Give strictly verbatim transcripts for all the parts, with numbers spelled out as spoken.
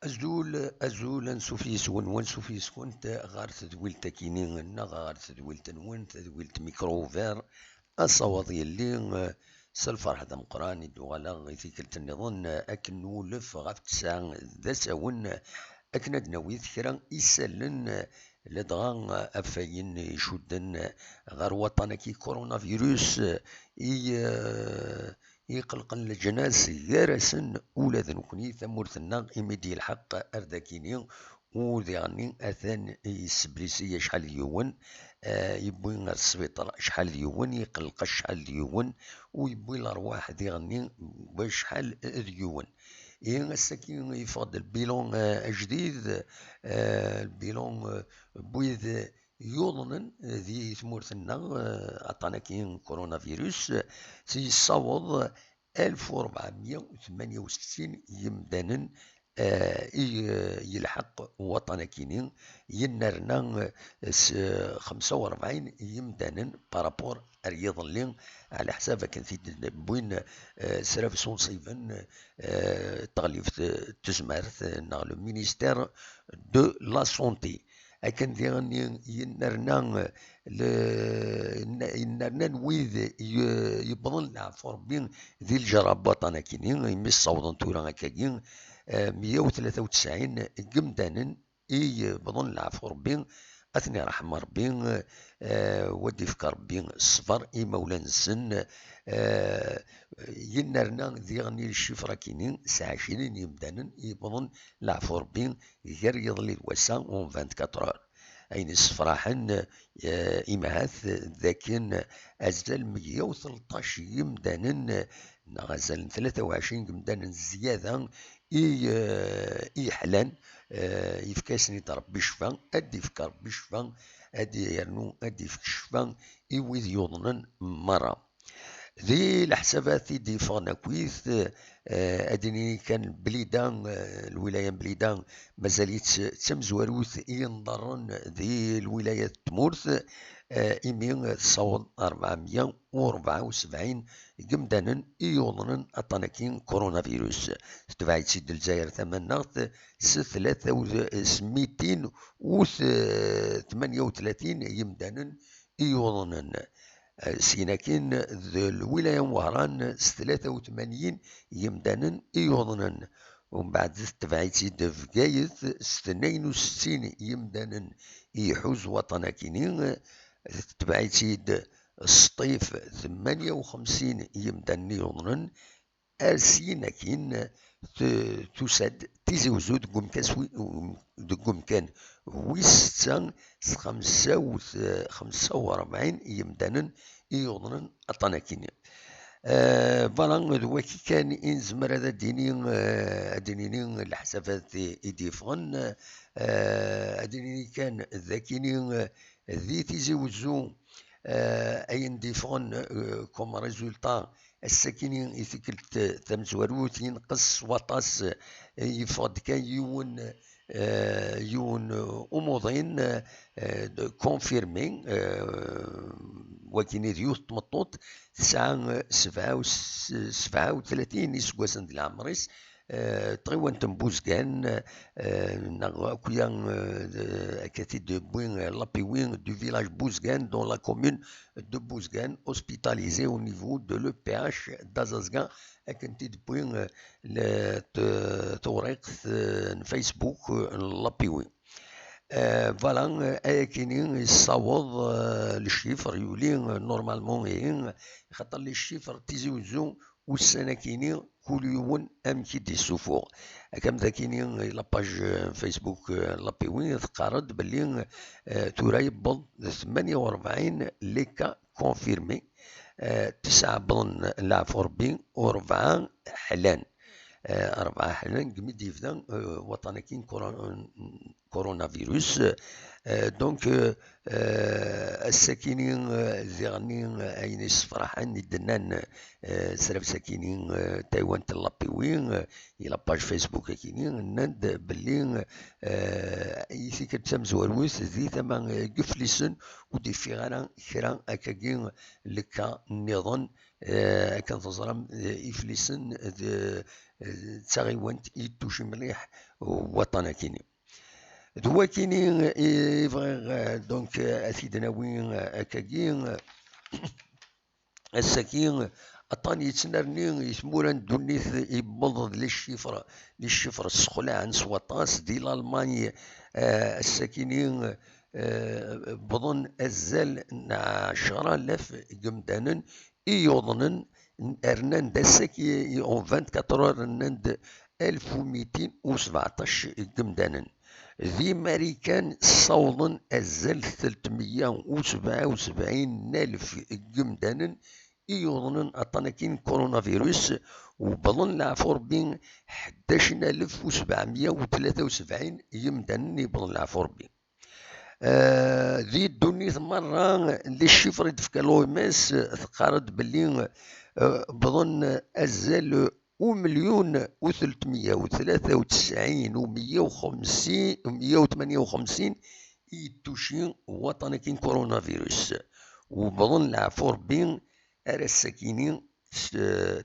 Azul, azul, ansuf yes-wen, wansuf yes-went ɣer tedwilt-akini neɣ ɣer tedwilt-nwen, tadwilt Micro Ouvert. Asawaḍ yelli, eh, s lferḥ d ameqqran i d-uɣaleɣ i tikkelt nniḍen, eh, akken nwulef ɣef ttesɛa d asawen, eh, akken ad d-nawi kra isallen, eh, ladɣa, eh, ɣef wayen icudden, eh, ɣer waṭṭan-agi coronavirus, eh, i, eh, iqelqen leǧnas gar-asen ula d nekkni tamurt-nneɣ, imi d-yelḥeq ar d akini u diɣenni atan yesseblisi acḥal d yiwen, eh, yewwi ar sbiṭar acḥal d yiwen, iqelleq acḥal d yiwen, u yewwi lerwaḥ diɣenni acḥal d yiwen. Ihi ass-agi yeffeɣ-d lbilan, eh, ajdid, eh, lbilan, eh, n wid yuḍnen di tmurt-nneɣ, eh, aṭṭan-agi n coronavirus, eh, yessaweḍ alef u rebɛemya u tmanya u settin yimdanen, eh, i, eh, yelḥeq waṭṭan-akini, yennerna, eh, s, xemsa u rebɛin yimdanen par rapport ar yiḍelli, ɛla ḥsab akken t-id-wwin, eh, srabes unṣiben, eh, taɣlift, eh, n tezmert, eh, neɣ le ministère de la santé. Akken diɣen yennerna, eh, le-, yennernan wid ye-, yewwḍen leɛfu Rebbi di lǧerra n waṭṭan-akini, imi ssawḍen tura akkagi, eh, meyya u tlata u tesɛin n yimdanen i yewwḍen leɛfu Rebbi, ad ten-iṛḥem Rebbi, eh, u ad d-ifk Rebbi ṣṣber i imawlan-nsen, eh, yennerna diɣen i ccifra-kini s ɛecrin n yimdanen i yewwḍen leɛfu Rebbi gar yiḍelli d wass-a en vingt-quatre heures. Ayen issefraḥen, eh, imhat d akken azal meyya u tleṭṭac yimdanen, neɣ azal n tlata u ɛecrin yimdanen zzyada i, eh, i yeḥlan, eh, yefka-yasen-id Rebbi ccfa, ad d-ifk Rebbi ccfa, ad d-yernu ad d-ifk ccfa i wid yuḍnen merra. Di leḥsabat i d-yeffɣen akkit, eh, ad d-nini kan Blida, eh, lwilaya n Blida, mazal-itt d tamezwarut i yenḍerren di lwilaya n tmurt, eh, imi tessaweḍ rebɛemya u rebɛa u sebɛin n yimdanen i yuḍnen aṭṭan-agi n coronavirus. Tetbeɛ-itt-id Lezzayer tamaneɣt s tlata u, s mitin u tmanya u tlatin yimdanen i yuḍnen. Eh, syin akkin d lwilaya n Wehran s tlata u tmanyin yimdanen i yuḍnen. Umbeɛd tetbeɛ-itt-id Bgayet s tnayen u settin yimdanen i iḥuz waṭṭan-akini, tetbeɛ-itt-id Sṭif tmanya u xemsin yimdanen i yuḍnen, ar syin akkin t-, tusa-d Tizi Wezzu deg umkan s wi-, deg umkan wis setta s xemsa u t-, xemsa u rebɛin yimdanen i yuḍnen aṭṭan-akini. Eh, voilà, d waki kan i nezmer ad d-nini, eh, ad d-nini leḥsabat i, i d-yeffɣen. Eh, ad d-nini kan d akini, eh, di Tizi Wezzu, eh, ayen d-yeffɣen, eh, comme résultat, ass-akini i tikkelt tamezwarut, yenqes s waṭas, eh, yeffeɣ-d kan yiwen, eh, yiwen, eh, umuḍin, eh, de confirmé, eh, wakini d yiwet n tmeṭṭut, tesɛa, eh, sebɛa u s-, sebɛa u tlatin iseggasen di leɛmer-is, eh, tɣiwant n Buzgan, eh, neɣ akya, eh, d-, akka t-id-yewwi, eh, Lapiwi, du village Buzgan, dans la commune de Buzgan, hospitalisé au niveau de l'E P H d'Azazga, akken t-id-tewwi, eh, le-, t-, tewriqt, eh, n Facebook, eh, n Lapiwi. Eh, voilà, eh, ayakini yessaweḍ, eh, le chiffre, yuli, eh, normalement, ihi, xaṭer le chiffre Tizi Wezzu ussan-akini kul yiwen amek i d-isufuɣ. Akka am dakini, la page, eh, Facebook, eh, Lapiwi teqqar-d belli, eh, tura yewweḍ d tmanya u rebɛin les cas confirmés, eh, tesɛa wwḍen leɛfu Rebbi u rebɛa ḥlan. Eh, rebɛa ḥlan deg mi d-yebda, eh, waṭṭan-agi n coron-, coronavirus. Euh, donc, euh, euh, ass-akini, euh, diɣenni, euh, ayen yessefraḥen i d-nnan, euh, srabes-akini, euh, taywant n Lapiwi, euh, i la page Facebook-akini, nnan-d belli, euh, i tikkelt tamezwarut di tama, euh, n Yiflisen ur d-yeffiɣ ara kra akkagi, lka nniḍen, euh, akken teẓram, euh, Iflisen d, euh, d taɣiwant i d-tuci mliḥ waṭṭan-akini. D wakini i bɣiɣ, eh, donc, eh, ad t-id-nawi, eh, akkagi, eh, ass-agi, eh, aṭṭan yettnerni i tmura n ddunit, yewweḍ-d les chiffres, les chiffres ssexlaɛen s waṭas. Di Lalman, eh, ass-akini, eh, wwḍen azal n ɛecra alaf n yemdanen i yuḍnen, rnan-d ass-agi, en vingt-quatre heures, rnan-d alef u mitin u sbeɛṭac n yemdanen. Di Marikan ssawḍen azal tletmeyya u sebɛa u sebɛin n alef n yemdanen i yuḍnen aṭṭan-agi n coronavirus, wwḍen leɛfu Rebbi ḥdac n alef u sebɛemya u tlata u sebɛin n yemdanen i yewwḍen leɛfu Rebbi. Eh, di ddunit merra, les chiffres i d-tefka l'O M S, teqqar-d belli, eh, wwḍen azal umelyun u tletmeyya u tlata u tesɛin u meyya u xemsin, meyya u tmenya u xemsin i yettuci waṭṭan-agi n coronavirus. Wwḍen leɛfu Rebbi ar ass-agi-ni s-,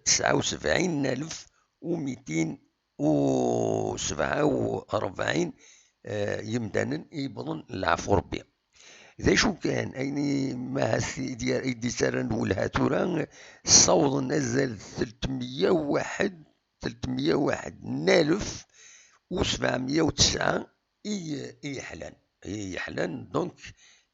tesɛa u sebɛin alef u mitin u sebɛa u rebɛin, eh, yemdanen i yewwḍen leɛfu Rebbi. D acu kan, ayen i, ma ahat i d-, i d-yettarran lwelha tura, ssawḍen azal tletmeyya u waḥed, tletmeyya u waḥed n alef u sebɛemeyya u tesɛa i, i yeḥlan. I yeḥlan, donc,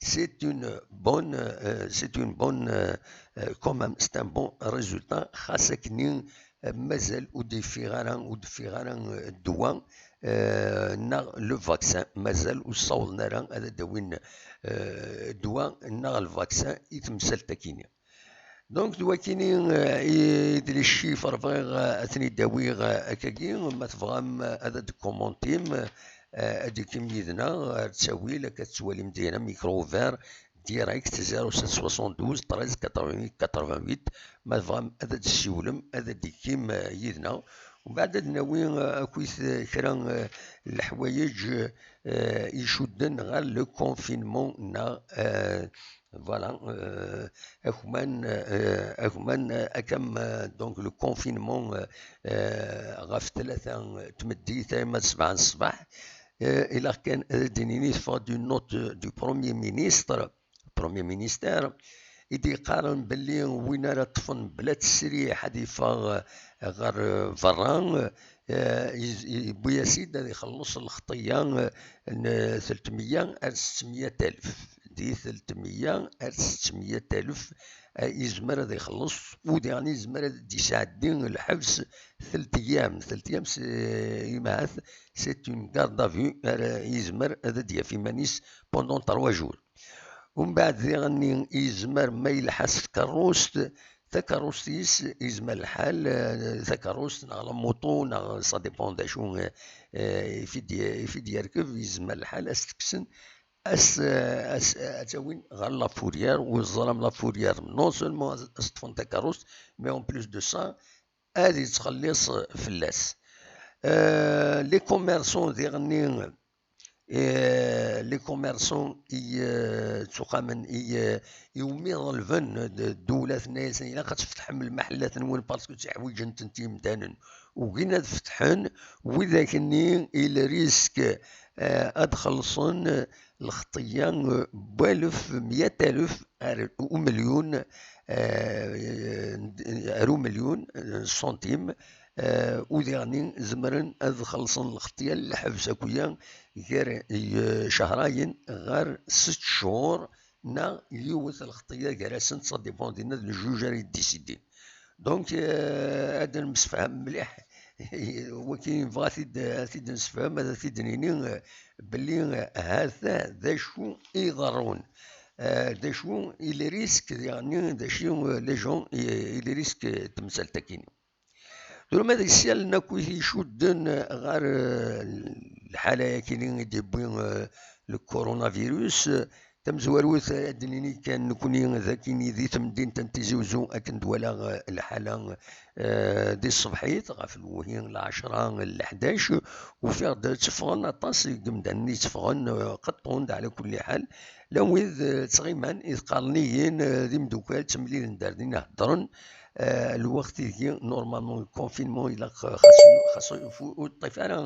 c'est une bonne, euh, c'est une bonne, euh, euh, quand même, c'est un bon résultat. Xas akken, euh, mazal ur d-yeffiɣ ara, ur d-yeffiɣ ara, euh, ddwa, euh, neɣ le vaccin, mazal ur ssawḍen ara ad d-awin, euh, ddwa neɣ le vaccin i temsalt-agi-ni. Donc, d wakini, euh, i d les chiffres bɣiɣ, euh, ad ten-id-awiɣ, euh, akkagi, ma tebɣam, euh, ad d-commentim, euh, ad d-ikim yid-neɣ, ar ttawil, akka tettwalim dina micro ouvert, direct, zéro sept soixante-douze treize quatre-vingt-huit quatre-vingt-huit, ma tebɣam ad d-tessiwlem, ad d-ikim, euh, yid-neɣ. Umbeɛd ad d-nawi, euh, akkit, euh, kra, euh, leḥwayeǧ, euh, icudden ɣer le confinement neɣ, euh, voilà, euh, akman, euh, akman, euh, akam, euh, donc le confinement, euh, euh, ɣef tlata n tmeddit arma d sebɛa n ṣṣbeḥ. Euh, ilaq kan ad d-nini teffeɣ-d une note du Premier ministre, Premier Ministre, i d-yeqqaren belli win ara ṭṭfen bla ttesriḥ ad yeffeɣ, euh, ɣer, euh, berra, euh, yewwi-as-id ad ixelleṣ lxeṭṭya, eh, n tletmeyya ar settemya alef. Di tletmeyya ar settemya alef, eh, yezmer ad ixelleṣ, u diɣen yezmer ad d-yesɛeddi lḥebs telt eyyam. Telt eyyam, c'est, imahat, c'est une garde à vue, ara yezmer ad d-yaf iman-is pendant trois jours. Umbeɛd diɣenni yezmer ma yelḥa s tkeṛṛust, takeṛṛust-is yezmer lḥal, eh, takeṛṛust neɣ la moto neɣ ça dépend d acu, eh, eh, i f-id-, i f-id-yerkeb, yezmer lḥal ad s-tekksen, ad s-, eh, ad s-, eh, ad tt-awin ɣer la fourrière, u teẓram la fourrière non seulement ad s-ṭṭfen takeṛṛust, mais en plus de ça, ad yettxelliṣ fell-as. Eh, les commerçants diɣenni, eh, les commerçants i, eh, ttuqamen i, eh, iwumi ḍelben d-, ddula tenna-yasen ilaq ad tfetḥem lmaḥellat-nwen parce que ttiḥwiǧen-tent yimdanen. Ugin ad fetḥen widak-nni i le risque, eh, ad xellṣen lxeṭṭya, eh, n walef, meyya alef ar umelyun, eh, ar umelyun, eh, ṣṣuntim, eh, u diɣenni zemren ad xellṣen lxeṭṭya n lḥebs akk-ya gar, eh, cehrayen ɣer sett cchur neɣ yiwet lxeṭṭya gar-asent, ça dépend, dinna d le juge ara yeddisidin. Donc, euh, ad nemsefham mliḥ. Waki yebɣa ad t-id-, ad t-id-nsefhem, ad t-id-nini, euh, belli, euh, hata d acu i iḍerrun. Euh, d acu i les risques, yeɛni d acu, euh, les gens, i, i les risques, euh, temsalt-akini. Tura ma d isyanen akk i icudden ɣer, euh, lḥala-yakini i d-yewwi, euh, le coronavirus, euh, tamezwarut, ad d-nini kan nekni d akini di temdint n Tizi Uzzu, akken d-walaɣ, eh, lḥala, eh, di tṣebḥit, ɣef lewhi lɛecra, leḥdac, ufiɣ-d tteffɣen aṭas n yimdanen i tteffɣen, eh, qeṭṭun-d ɛla kulli ḥal. Llan wid, eh, ttɣiman, i qqaren-iyi-n, eh, d imdukal, ttemlilen-d ar din, heddren, eh, lweqt ideg, normalement, le confinement, ilaq, eh, xas, xas ur, ur ṭṭif ara,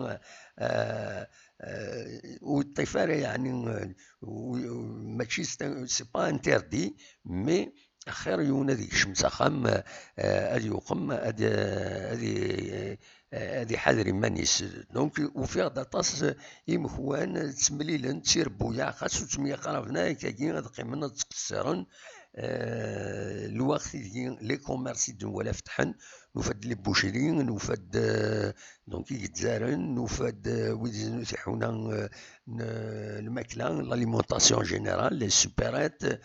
eh, eh, ur yeṭṭif ara, yeɛni, eh, u-, u-, mačči c'est un, c'est pas interdit, mais axir yiwen ad yekcem s axxam, eh, ad yuqem, ad, ad i-, ad iḥader iman-is. Donc, ufiɣ-d aṭas imekwan ttemlilen, ttirebbuyaɛ, xas ur ttemyaqraben ara, akkagi ad qqimen ad ttqeṣṣiren. Eh, lweqt ideg les commerces i d-nwala fetḥen, nufa-d les boucheries, nufa-d, eh, donc, igezzaren, nufa-d, eh, wid izerrun tiḥuna, eh, n, eh, lmakla, l'alimentation générale, les supérettes,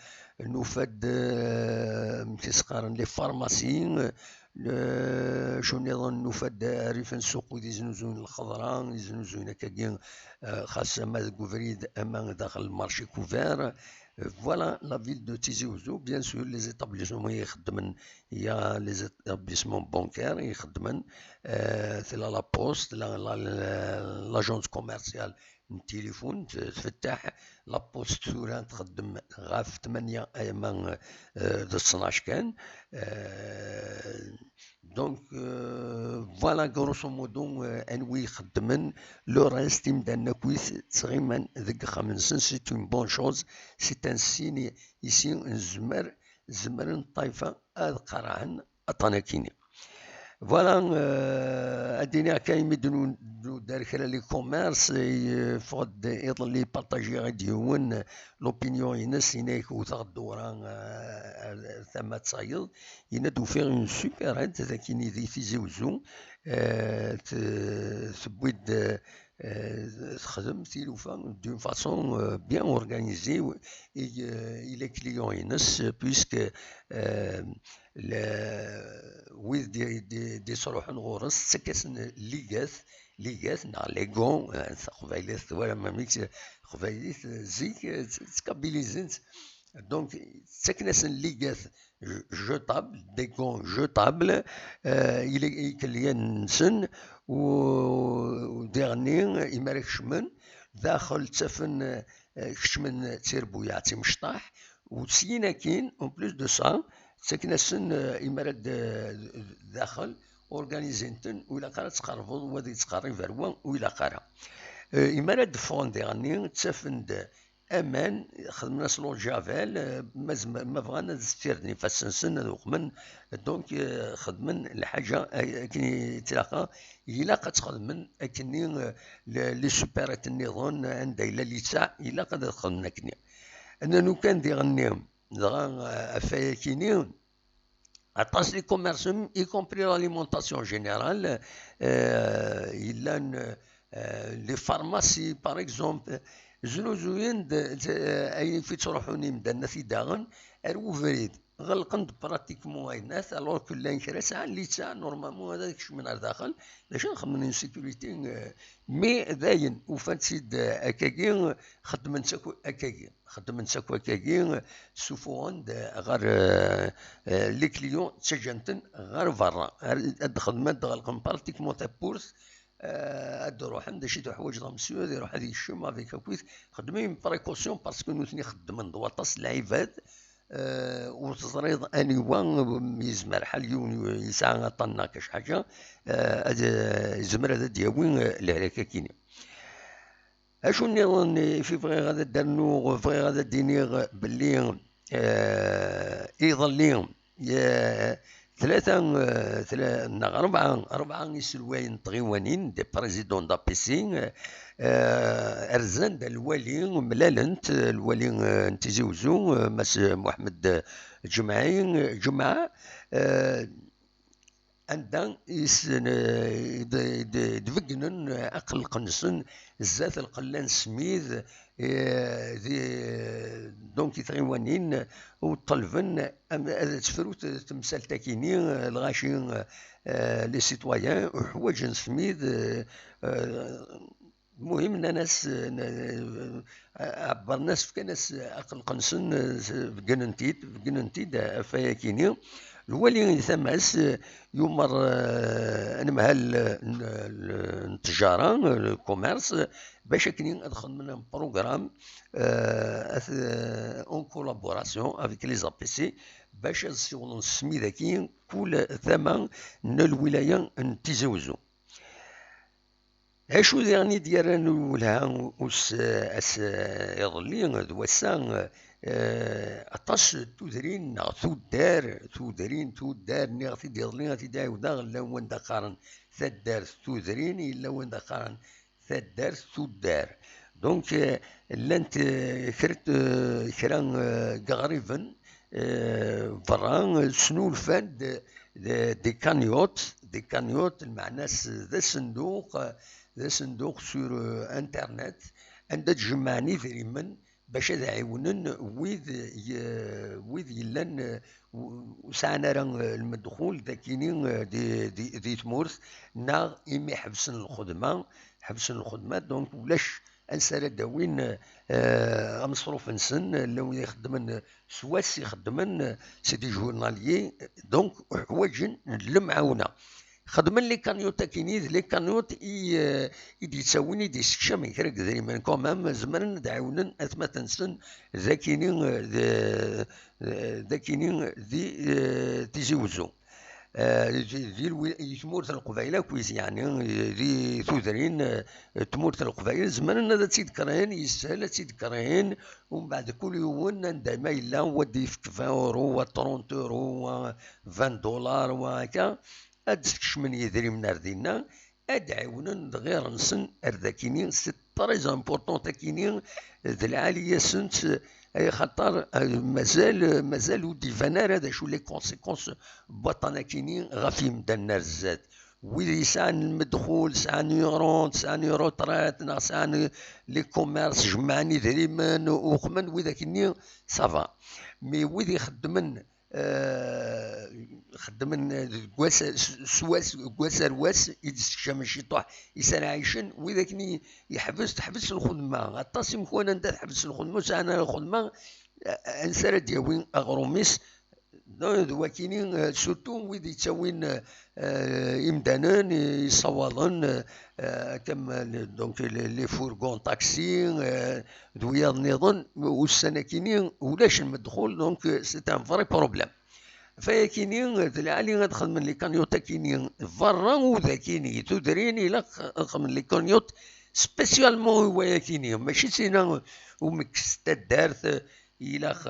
nufa-d, eh, amek i s-qqaren, les pharmacies, eh, Acu nniḍen, nufa-d rrif n ssuq wid iznuzuyen lxeḍra, iznuzuyen akkagi, eh, xas ama deg ubrid ama daxel le marché couvert. Voilà, la ville de Tizi Ouzou, bien sûr, les établissements i ixeddmen, il y a les établissements bancaires i ixeddmen, eh, tella la poste, la, la, la, l'agence commerciale n tilifun, t-, tfettaḥ, la poste tura txeddem ɣef tmanya ama, eh, d ttnac kan. Eh, donc, eh, voilà, grosso modo, eh, anwi ixeddmen, le reste, imdanen akkit ttɣiman deg uxxam-nsen, c'est une bonne chose, c'est un signe ici, nezmer, zemren ṭṭayfa ad qarɛen aṭan akini. Voilà, euh, ad d-iniɣ kan imi d-nu-, d-nuder kra les commerces, yeffeɣ-d iḍelli, partagiɣ-d yiwen, l'opinion-ines, yenna-k wteɣ ddewra, euh, ar, ar tama d tayeḍ, yenna-d ufiɣ une super aide, d akini di Tizi Ouzou, euh, t-, tewwi-d, euh, texdem tilufa d'une façon, euh, bien organisée, i, euh, i les clients-ines, puisque, euh, le-, wid d-, d-, d-ittruḥun ɣur-s, ttak-asen ligat, ligat, neɣ les gants, euh, s teqbaylit, twalam amek s teqbaylit, euh, zik, euh, tt-, ttkabilizent. Donc, ttaken-asen ligat je-, jetables, des gants jetables, euh, i les, i les clients-nsen, u, u diɣenni, imi ara kecmen, daxel ttafen, euh, kecmen d tirbuyaɛ d timecṭaḥ, u syin akkin, en plus de ça, ttaken-asen, euh, imi ara d-, d-, daxel, organizin-ten, ur ilaq ara ad tqerrbeḍ, wa ad yettqerrib ar wa, ur ilaq ara. Euh, imi ara d-ffɣen diɣenni, ttafen-d aman, xedmen-as l'eau de javel, euh, ma zem-, ma bɣan ad sfirden ifassen-nsen, ad uqmen, donc, euh, xedmen lḥaǧa ay-, akken i tlaqqa, ilaq ad tt-xedmen akkenni, euh, le-, les supérettes nniḍen, anda yella littaɛ, ilaq ad xedmen akkenni. Anna lukan diɣenni, dɣa, euh, ɣef wayakini, aṭas les commerces, y compris l'alimentation générale, euh, yellan, euh, les pharmacies, par exemple, znuzuyen-d, d-, ayen fi ttruḥun imdanen ad t-id-aɣen ar ubrid. Ɣelqen-d pratiquement ayennat, alors que llan kra sɛan littaɛ, normalement, ad kecmen ar daxel, d acu ad xedmen, une sécurité, euh, mais dayen, ufan-tt-id, euh, akkagi, xeddmen-tt akk akkagi. Xeddmen-tt akk akkagi, ssufuɣen-d ɣer, euh, euh, les clients, ttaǧǧan-ten ɣer berra. Ar, ad xedmen, ad ɣelqen pratiquement tawwurt, euh, ad d-ruḥen, d acu i tuḥwaǧeḍ a monsieur, ad iruḥ ad yekcem avec akk-it. Xedmen une précaution parce que nutni xeddmen d waṭas n lɛibad, euh, ur teẓriḍ aniwa, mm, yezmer ḥal yiwen yesɛa aṭṭan neɣ kac ḥaǧa, euh, ad, euh, yezmer ad d-yawi, euh, lehlak akini. Acu nniḍen i fi bɣiɣ ad d-rnuɣ, bɣiɣ ad d-iniɣ belli, euh, iḍelli, euh, tlata, euh, tla-, neɣ rebɛa, rebɛa iselwayen n tɣiwanin, des présidents d'A P C, euh, rzan-d lwali, mlalent, lwali, euh, n Tizi Uzzu, euh, Mass Muḥemmed Ǧemɛi, Ǧemɛa, euh, anda i s-, i d-, i d-, i d-beggnen aqelleq-nsen zdat lqella n Smid, eh, di, donc i tɣiwanin, u ṭelben am-, ad tefru t-, temsalt-akini, eh, lɣaci, eh, les citoyens uḥwaǧen Smid, eh, eh, Lmuhim, nnan-as, n-, ɛebbren-as, fkan-as aqelleq-nsen, s-, beggnen-t-id, beggnen-t-id ɣef wayakini. Lwali di tama-s, yumer, eh, anemhal n, n, n ttjara, le commerce, bac akken ad xedmen un programme, eh, at-, en collaboration avec les A P C, bac ad ssiwḍen ssmid-agi kul tama n lwilaya n Tizi Uzzu. Acu diɣen i d-yerran lwelha us-, ass, iḍelli d wass-a, eh, aṭas n tudrin neɣ tuddar, tudrin, tuddar, nniɣ-t-id iḍelli, ad t-id-ɛiwdeɣ, llan wanda qqaren taddart tudrin, yella wanda qqaren taddart tuddar. Donc, eh, llant, eh, kra, eh, kra, eh, n yiɣriben, eh, berra, eh, snulfan-d, eh, des cagnottes, des cagnottes, lmeɛna-s d asenduq, eh, d asenduq sur, eh, Internet, anda d-jemmɛen idrimen, bac ad ɛiwnen wid, wid yellan ur sɛan ara lmedxul dakini di, di, di tmurt, neɣ imi ḥebsen lxedma, ḥebsen lxedma, donc ulac ansa ara d-awin ameṣruf-nsen, llan wid ixeddmen s wass, ixeddmen, c'est des journaliers, donc ḥwaǧen lemɛawna. Xedmen les cagnottes akini, d les cagnottes i, i d-yettawin, i d-yessekcamen kra n yedrimen quand même, zemren ad ɛiwnen atmaten-nsen dakini, d, dakini di Tizi Wezzu. Di, di tmurt n Leqbayel akk, yeɛni di tudrin n tmurt n Leqbayel, zemren ad tt-id-kren, yeshel ad tt-id-kren, umbeɛd kul yiwen anda ma yella, wa ad d-yefk vingt euros, wa trente euros, wa vingt dollars, wa akka, ad d-skecmen yidrimen ar dinna, ad d-ɛiwnen lɣir-nsen ar dakini. C'est très important akini, d lɛali-yasent, axaṭer mazal, mazal ur d-iban ara d acu les conséquences n waṭṭan akini ɣef yimdanen ar zdat. Wid yesɛan lmedxul, sɛan une rente, sɛan une retraite, neɣ sɛan les commerces, jemɛen idrimen, uqmen, wid akini, ça va. Mais wid ixeddmen xeddmen deg wass, s wass, deg wass ar wass, i d-ssekcamen ciṭuḥ i s ara ɛicen, wid akken i yeḥbes, teḥbes lxedma. Aṭas imekwan anda teḥbes lxedma, ur sɛan ara lxedma, ansa ara d-yawi aɣrum-is? D wakini, surtout wid yettawin imdanen, yessawaḍen, comme, donc, les, les fourgons taxi, d wiyaḍ nniḍen, ussan akini ulac lmedxul, donc c'est un vrai problème. Fayakini d lɛali ad xedmen les cagnottes akini berra, u dakini tudrin ilaq ad xedmen les cagnottes spécialement i wayakini, mačči d tina umekkes taddart ilaq,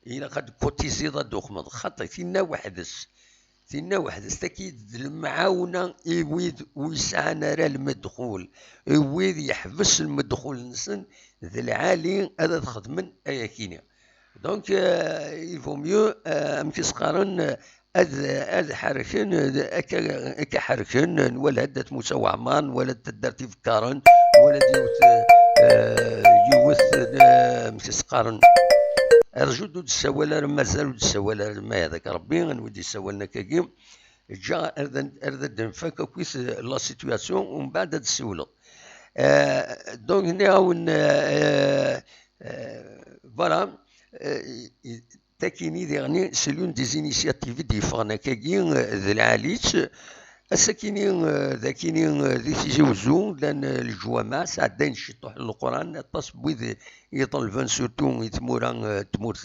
ilaq ad d-kutiziḍ ad d-uxmeḍ, xaṭi, tinna weḥd-s. Tinna weḥd-s, taki d lemɛawna i wid ur yesɛan ara lmedxul, i wid yeḥbes lmedxul-nsen d lɛali ad, ad xedmen ayakini. Donc, euh, il vaut mieux, euh, amek i s-qqaren, euh, ad, ad ḥerken, euh, akka, akka ḥerken, euh, nwala-d At Musa Waɛmer, nwala-d taddart Ifekkaren, nwala-d yiwet, euh, yiwet, euh, amek i s-qqaren, rju-d, ur d-ssawal ara, mazal ur d-ssawal ara, ma yehdak Rebbi, anwa i d-yessawalen akkagi, ǧǧa ar d, ar d ad d-nfak akkit la situation, umbeɛd ad d-ssiwleḍ. Euh, donc, nniɣ-awen, euh, euh, voilà, euh, i, i, takini diɣni, c'est l'une des initiatives i d-yeffɣen akkagi, euh, d lɛali-tt. Ass-akini, euh, d akini, euh, di Tizi Wezzu, llan, euh, leǧwameɛ, sɛeddayen ciṭuḥ n Leqran, aṭas n wid iṭelben, surtout i tmura, euh, tmurt,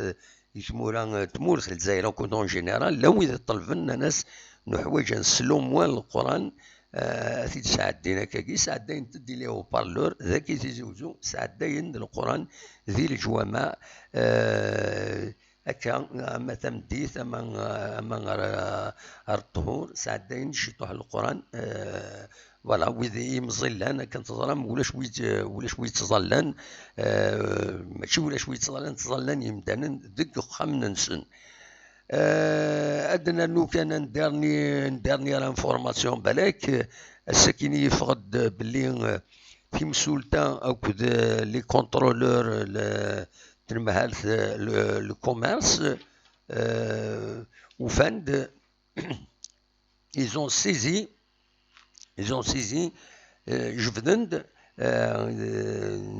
i tmura, euh, tmurt, Lezzayer akk en général, llan wid iṭelben, nnan-as, nuḥwaǧ ad neslu moins Leqran, euh, ad t-id-sɛeddin akkagi, sɛeddayent-d i les haut-parleurs, dagi Tizi Wezzu, sɛeddayen-d Leqran di leǧwameɛ, euh, akka, ama tameddit, ama, ama ɣer, ɣer ṭṭhur, sɛeddayen ciṭuḥ Leqran, euh, voilà, wid imẓillan, akken teẓram, ulac wid, ulac wid ttẓallan, euh, mačči ulac wid ttẓallan, ttẓallan yemdanen deg uxxamen-nsen. Euh, ad nernu kan un dernier, une dernière information, balak, ass-akini yeffeɣ-d belli, euh, timsulta akked, euh, les contrôleurs, le, tenmehalt, euh, le, le commerce, euh, ufan-d, ils ont saisi, ils ont saisi, euh, jebden-d, euh,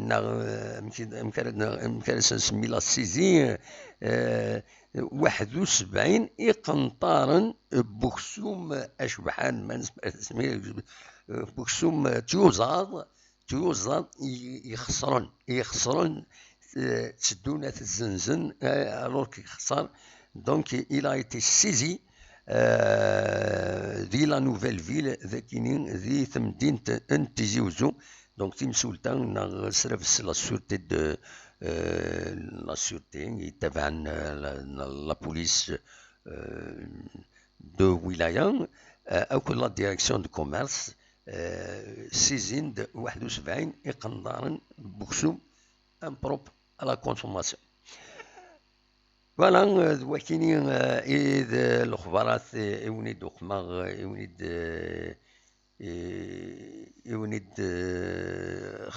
neɣ, euh, amek i, amek ara, amek ara s-nsemmi la saisie, euh, waḥed u sebɛin iqenṭaren n uksum acebḥan, ma nesma-, nesmi-, n uksum tyuzaḍ, tyuzaḍ i, ixesren, ixesren, euh, tteddun ad t-zzenzen, euh, alors qu'il yexser. Donc, il a été saisi, euh, di la nouvelle ville, dakini, di temdint n Tizi Wezzu. Donc, timsulta, neɣ srabes la sûreté de, euh, la sûreté, yettabaɛen, euh, la, la, la police, euh, de wilaya, euh, akked la direction de commerce, euh, ssizin-d waḥed u sebɛin iqenṭaren n uksum impropre à la consommation. Voilà, euh, d wakini, euh, i d lexbarat, euh, i wen-id-uqmeɣ, euh, i wen-id, euh, i, i wen-id, euh,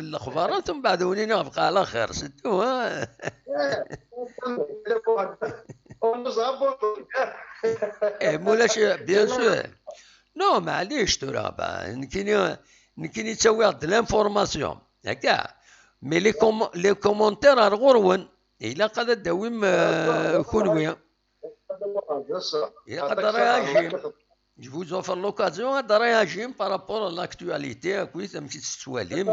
lexbarat, mbeɛd wen-iniɣ bqa ɛla xir, c'est tout, hein. Eh, mulac, bien sûr. Non, maɛlic tura, ba, nekkini, nekkini ttawiɣ-d l'information, akka. Mais les com-, les commentaires ar ɣur-wen, ilaq ad d-tawim, euh, kunwi. Ilaq ad d-réagim. Je vous offre l'occasion ad d-réagim par rapport à l'actualité, akkit amek i tt-tettwalim.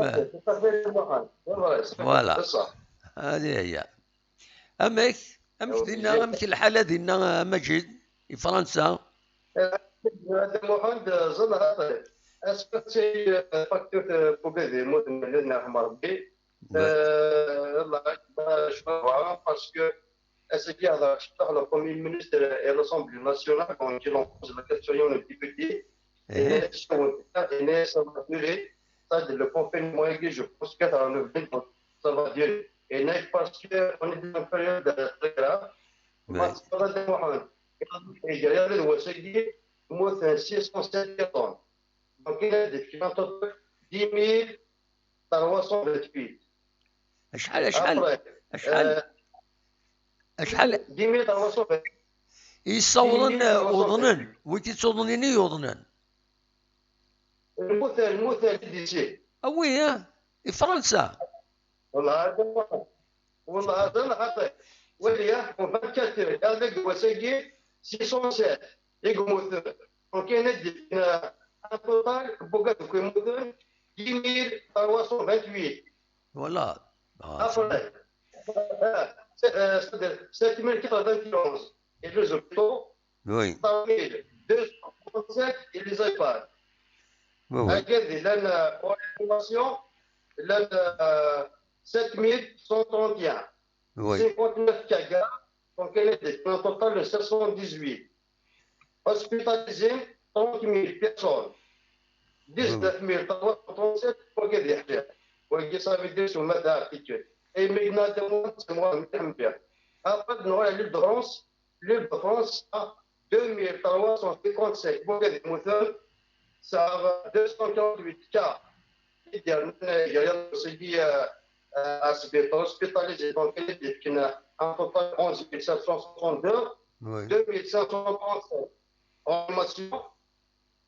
Voilà. Hadi hiya. Amek, amek dinna, amek lḥala dinna, a Maǧid, i Fransa? Hadi Muḥend, ẓẓel xaṭi. Est-ce que c'est, euh, facteur, euh, pour les mots de Mélène Ahmarbi? Euh, Allah Akbar, je crois, parce que est-ce qu'il y a le Premier ministre et l'Assemblée nationale, donc, qui l'ont posé la question, il y a un député, et ça va durer, ça, le confinement, je pense que ça va durer. Et non, parce qu'on est dans une période très grave. Parce que Hadi Muḥend, il y a le Wasagi, moi, c'est six cent sept personnes. Donc, il y a des clients, dix mille trois cent vingt-huit. Acḥal, acḥal, après, acḥal, euh, acḥal dix mille trois cent vingt. I yessawḍen, dix mille trois cent vingt-huit. Uḍnen, wi k-ittawḍen i yuḍnen. Lmutal, lmutal, i d-isir. A wi, ah, i Fransa. Wallah, hada, wallah, hada xaṭi. Wali, ah, vingt-quatre heures, hada deg wass-agi, six cent sept i yemmuten. Donc, il y a des, euh, un total, n wigad akk yemmuten, dix mille trois cent vingt-huit. Voilà. Ah, c'est vrai. Euh, c'est, euh, c'est-à-dire sept mille quatre-vingt-onze. Et les hôpitaux, oui, trois mille deux cent trente-sept et les EHPAD. Oui, oui. Hagad, llan, euh, pour l'information, llan, euh, sept mille cent trente et un. Oui. Cinquante-neuf cas graves, donc il y a un total de sept cent dix-huit. Hospitalisés, trente mille personnes. Dix-neuf mille trois cent trente-sept pour que des. Oui, ça veut dire sur ma attitude. Et maintenant, de moi, c'est moi, Mehmet. Après, nous, l'île de France, l'île de France a deux mille trois cent cinquante-cinq pour que des moutons, ça va deux cent quarante-huit cas. C'est-à-dire, euh, euh, hospitalisés, donc, il y a un total de onze mille sept cent soixante-deux, oui, deux mille cinq cent trente-sept en réanimation.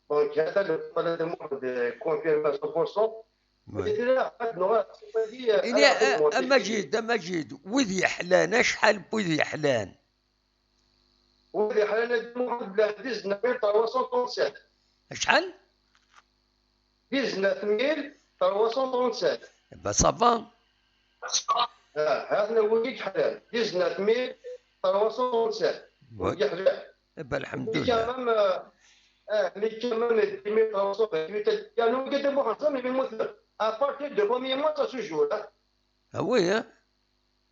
Donc, il y a le problème de confirmation pour cent. Ini, a Majid, a Majid, wid yeḥlan, acḥal n wid yeḥlan? Wid yeḥlan, a Dda Muḥend, llan dix-neuf mille trois cent trente-sept. Acḥal? Dix-neuf mille trois cent trente-sept. Eh ben, ça va. Ah, ha-ten-a wid yeḥlan, dix-neuf mille trois cent trente-sept. Wid yeḥlan. Eh ben, mais quand même, euh, ah, mais quand même, dix mille trois cent vingt-huit, il y a nous qui devons ensemble, mais moi, à partir de premier mois, ça se joue, hein. Ah oui, hein?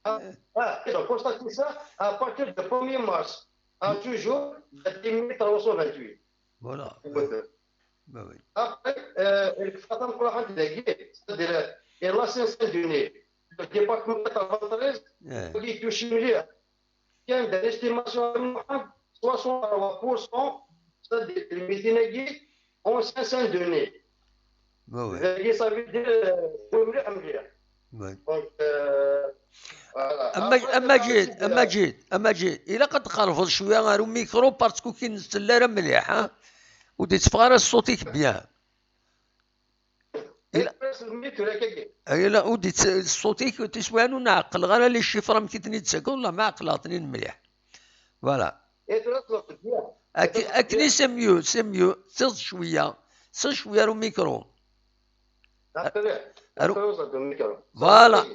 Ah, ah, ils ont constaté ça à partir du premier mars, à ce jour, il y a dix mille trois cent vingt-huit. Voilà. Après, euh, il faut attendre pour la rentrée des guerres, c'est-à-dire, et là, c'est Saint-Denis, le département quatre-vingt-treize, il touche milliards. كاين des estimations, soixante-trois pour cent, c'est-à-dire الميتين هاكي en Saint-Denis. Oui, oui. Ça veut dire, euh, مليح مليح. Oui. Donc, euh, voilà. Après, a Majid, a Majid, a Majid, ilaq ad tqerbeḍ cwiya ɣer umikru parce que ur k-nettell ara mliḥ, ha? Ur d-itteffeɣ ara ṣṣut-ik bien. Ila, ila, ur d-itt-, ṣṣut-ik, tiswiɛin ur nɛeqqleɣ ara les chiffres amek i ten-id-tettakeḍ, la ma ɛeqleɣ-ten-in mliḥ. Voilà. Ak-, akkenni c'est mieux, c'est mieux. Siḍ cwiya, siḍ cwiya ar umikru. Ar-, voilà.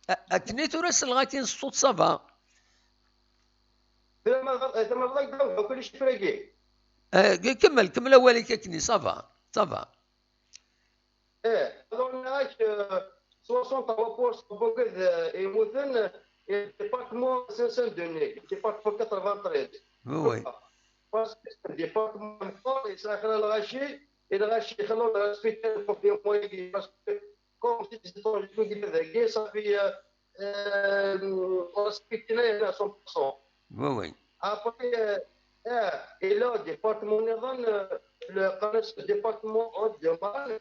A-, akkenni tura selleɣ-ak-in ṣṣut, ça va. Eh, kemmel, kemmel awal-ik akkenni, ça va, ça va. Eh, alors, nniɣ-ak, euh, soixante-trois pour cent n wigad, euh, yemmuten, euh, département Saint-Denis, département quatre-vingt-treize. Oui, oui. Parce que c'est un département fort, et ça, il y a le rachis, et le rachis, il y a le respect pour les moyens, parce que, comme si c'était un jeu de guerre, ça fait, euh, euh, on respecte à cent pour cent. Oui, oui. Après, euh, euh, et là, département, euh, le, le département haut de Marne,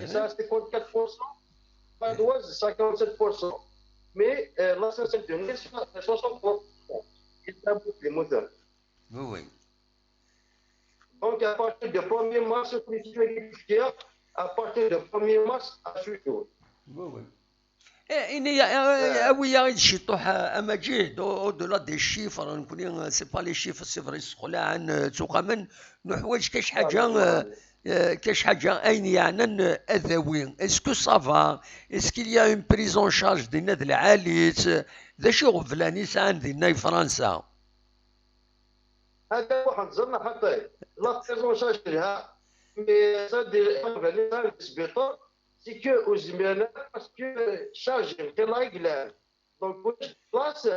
et ça, cinquante-quatre pour cent. Padoise, cinquante-sept pour cent. Mais, euh, la Saint-Denis, soixante pour cent. Il y a beaucoup de moteurs. Oui, oui. Donc, à partir du premier mars, à partir du premier mars, à ce jour. Oui, oui. Eh, ini, eh, awi-yaɣ-id ciṭuḥ, a, a Majid, au, au-delà des chiffres, nekkni, eh, c'est pas les chiffres, c'est vrai, ssexlaɛen, eh, ttuqamen, nuḥwaǧ kac ḥaǧa, eh, eh, kac ḥaǧa ayen yeɛnan, eh, adawi. Est-ce que ça va? Est-ce qu'il y a une prise en charge dinna d lɛali-tt? D acu iɣeblan i sɛan dinna i Fransa? Hada waḥed ẓerna xaṭi. La prise en charge telha, mais ça, des iɣeblan i sɛan di sbiṭar, c'est que ur zmiren ara parce que charge lxila i yellan. Donc, ulac place,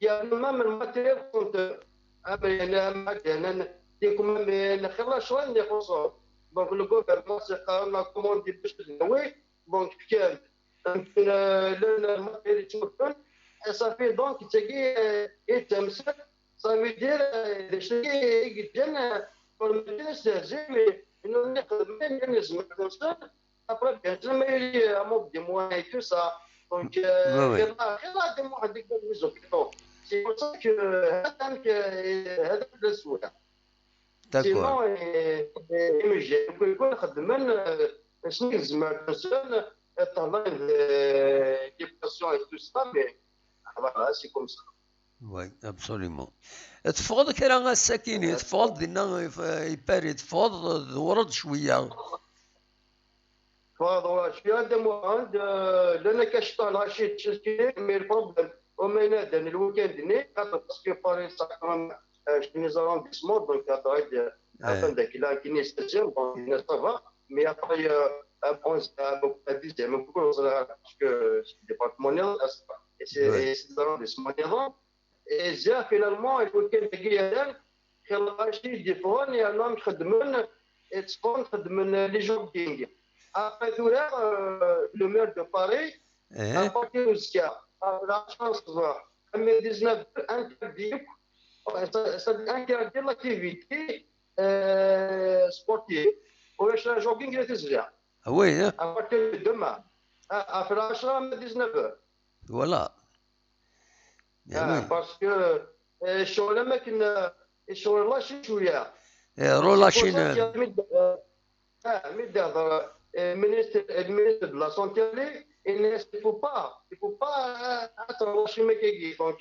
yerna même le matériel, quand, euh, am, yerna am, yerna, des, comme, am, yerna, xilla cɣel n ixuṣṣen. Donc, le gouvernement, c'est quand même la commande des bus de Noé. Donc, كان, يمكن, euh, le, le matériel يتوفر. Et ça fait donc, c'est qui, euh, يتمسك. Ça veut dire, euh, les gens qui, qui viennent, euh, pour me dire, c'est, c'est, mais, nous, on est quand même, nous, nous, Après, bien sûr, mais il y a un manque de moyens et tout ça. Donc, euh, ouais, ouais. Il y en a, il y en a des moyens de les hôpitaux. C'est pour ça que, euh, هذا ك-، هذا في السؤال. D'accord. Sinon, euh, euh, يكون، يكون خدمنا، آه، شنو يلزم الإنسان، آه، طلع، آه، dépression et tout ça, mais voilà, c'est comme ça. Oui, absolument. Teffɣeḍ kra ass-akini, teffɣeḍ dinna i, i Paris, teffɣeḍ, tdewreḍ cwiya. Ffɣeḍ ɣur cwiya Dda Muḥend, euh, llan akka cṭuḥ lɣaci d tcilkin, mais le problème, uma ynadan lweekend-nni, xaṭer parce que Paris tesɛa quand même, euh, cwiya n les arrondissements, donc xaṭer-id, euh, atan d akla, kini seizième, donc, ça va. Mais après, euh, à onze, à, à dixième, parce que c'est le département nniḍen, et c'est, et c'est les arrondissements nniḍen. Et ziɣ, finalement, lweekend-agi yellan, kra lɣaci d-yeffɣen, yerna amek xeddmen, tteffɣen xeddmen les jogging. Après tura, euh, le maire de Paris, à partir uzekka, ɣef lɛecṛa n ṣṣbeḥ, armi d dix-neuf heures, interdit, ça, ça interdit l'activité, euh, sportive. Ulac la jogging la tizla. Ah oui, hein? À partir de demain, à, ɣef lɛecṛa armi d dix-neuf heures. Voilà. Ah, parce que, euh, ccɣel am akken, euh, ccɣel relâché cwiya. Eh, relâché. C'est pour ça que, euh, ah, mi d-, euh, ah, mi d-ihḍer, euh, ministre, le ministre de la Santé, il ne faut pas, il faut pas euh, être Hiroshima Kegi. Donc,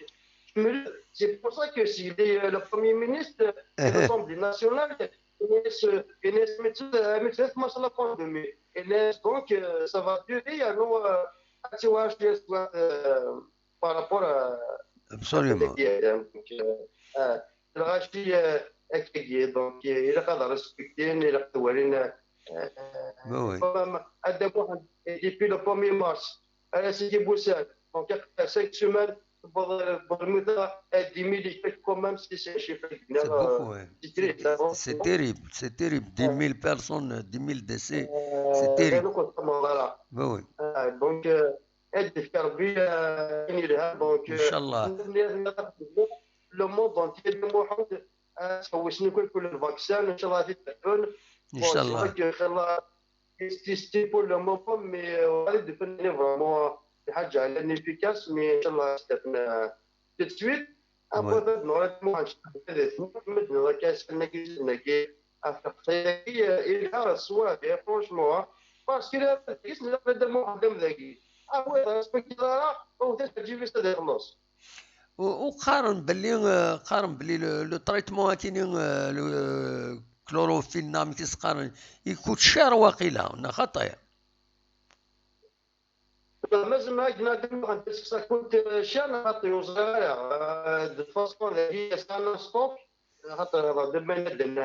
c'est pour ça que si le, le Premier ministre de l'Assemblée nationale, il ne se, il ne se met, euh, met pas sur la pandémie. Il ne, donc, euh, ça va durer, alors, euh, tu vois, je suis, euh, par rapport à, Absolument. Donc, euh, euh, الغاشي آه، هكاكي. Donc, آه، إلا قاعد ريسبكتين، إلا قاعد ورينا Oui, oui. Quand même, هذا واحد depuis le premier mars على سيدي بوسال. Donc, après cinq semaines, pour le mouton, dix mille et quelques quand même, si c'est un chiffre. C'est beaucoup, ouais. C'est triste, hein. C'est terrible, c'est terrible. Dix mille personnes, dix mille décès, Euh, c'est terrible. donc, voilà. Oui, oui. آه، donc, آه، هاد الكربي آه، يعني لها. Donc, إن شاء الله. Le monde entier, le monde, آه، تحوسني كل كل الفاكسان، إن شاء الله غادي تكون. إن شاء الله. إن شاء الله يستيستي pour le moment, mais غادي تكون فريمون شي حاجه على efficace, mais إن شاء الله استفنا tout de suite. ابو Ouais. هذا نورات ما غاديش نحمد نورا كاس انك انك افريقيا الى الصواب يا فرونشمون. Parce que لا كيس لا بدا مقدم ذاكي. ابو هذا سميت دارا او تجيب يستدعي خلاص. وقارن باللي آه، قارن باللي لو تريتمون اكيني آه، لو كلوروفيل نعم كيس قارن يكوت شير واقيلا ولا خطايا. مازال ما عندنا ديما غندير سا كنت شان خاطر وزرايا دو فاسون هي سانا ستوك. خاطر هذا دابا نادم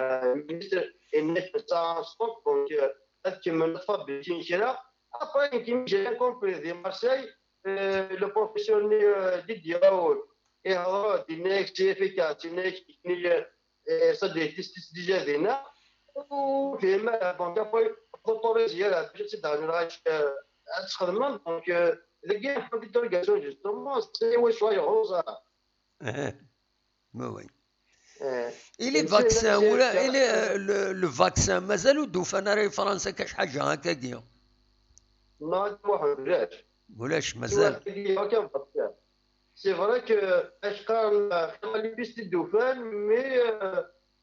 مينيستر انك سانا ستوك. دونك هاد كيما نطفى بيتين كرا. ابري كيما جاي كومبري دي مارسيل. لو بروفيسيونيل دي ديراول يهضروا دي نيك سي افيكاس دي نيك صديق تيستيس ديجا دينا. وفهم دونك ابري فوتوريزي راه باش تسد على الراش تخدم. دونك ديك هي الحمد لله جوستومون سي واش شويه غوزه. ما وين. اي لي فاكسان ولا اي لو فاكسان مازالو دوفان راه فرنسا كاش حاجه هكاكيا؟ ما واحد علاش؟ ولاش مازال؟ سي فري كو اش قال خلي بيست الدوفان مي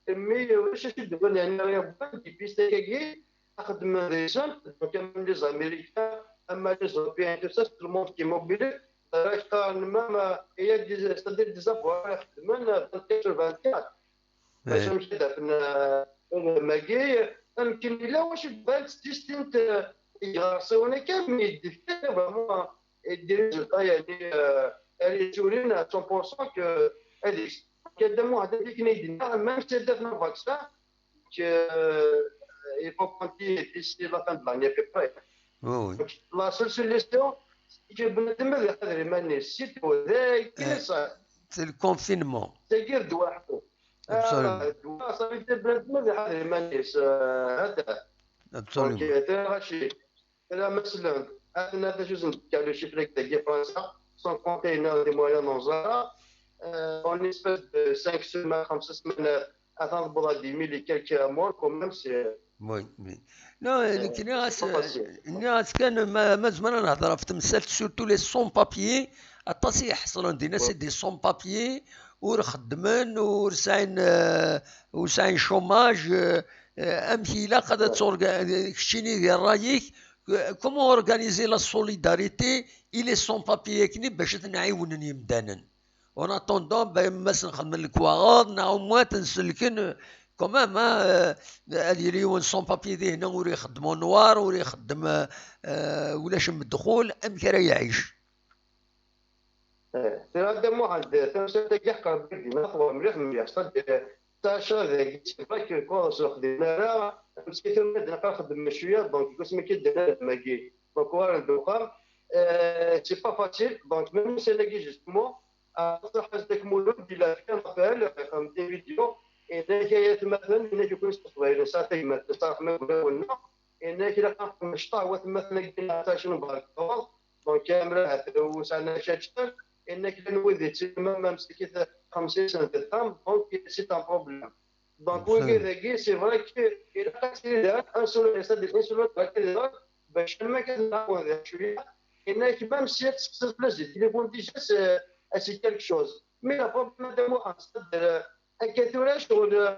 مي واش اش الدوفان يعني راه بغا دي بيست هكاكي خدم ريسنت دونك لي زاميريكان اما لي زوروبيان تو سا تو الموند كي موبيلي راك قارن مام هي دي ستادير دي زافوار يخدمن vingt-quatre sur vingt-quatre. باش نمشي دافن ماكي يمكن الا واش بانت ديستينت يغرسونا كامل يدير فريمون يدير ريزولتا يعني اللي تورينا مية في المية كو هذيك كدام واحد هذيك نيدنا ما نستهدفنا فاكسان كو يفو كونتي ديسي لا فان دو لاني ابي بري. وي لا سول سوليسيون سي كو بنادم هذا يقدر يماني سي تو ذاك كي صار سي الكونفينمون. تاكير دواحد. ابسولومون. دواحد صافي بنادم هذا يقدر يماني هذا. ابسولومون. دونك ترى شي ترى مثلا انا هذا جوز نتكلم شي فريق ديال فرنسا سون كونتينر دي مويان نوزارا اون اسبيس دو خمس سيمانات خمس سيمانات اتنضبط دي ميلي كالك مور كومام سي وي وي. نو كنا غاس كنا غاس كان ما ما زمان نهضر في تمثال سورتو لي سون بابيي. اطاس يحصلون دينا سي دي سون بابيي ور خدمن ور ساين ور ساين شوماج. امك الا قد تورغا كشيني ديال رايك كومون اورغانيزي لا سوليداريتي اي لي سون بابيي كني باش نعاونن يمدانن. اون اتوندون باين ما نخدم الكواغاض نعاود موان تنسلكن كومام. هاد يلي يون سون بابي دي هنا ور يخدموا نوار ور يخدم ولاش مدخول امك راه يعيش. سي هذا مو عند تمسك تاكي حق ربي ديما طوال مليح مليح صدق. ساشا ذاك سي با كو كورس خدينا راه مسكيت ما نقدر نخدم شويه دونك كنت ما كيدير ماكي دونك وارد وقام. سي با فاسيل دونك ميم سي لاكي جوستومون اخر حاجه داك مولود الا كان لابيل يقام دي فيديو اذا كاين مثلا هنا يكون استقبال صافي ما صافي ما قلنا انك الا كان مشطح وثمثنا كاين حتى شنو بارك دونك كامل وسعنا شاشتر انك الا نودي تسمى ما مسكيت خمسين سنه في الثام دونك سي ان بروبليم. دونك وي كي ذاكي سي فري كي الا قلت لي دار انسولين يصدق الانسولين باش ما كنعاون شويه انك ما مسيت تسقسي بلاص ديال التليفون ديجا سي كالك شوز مي لا بروبليم مادام واحد صدر هكا ثورا شغل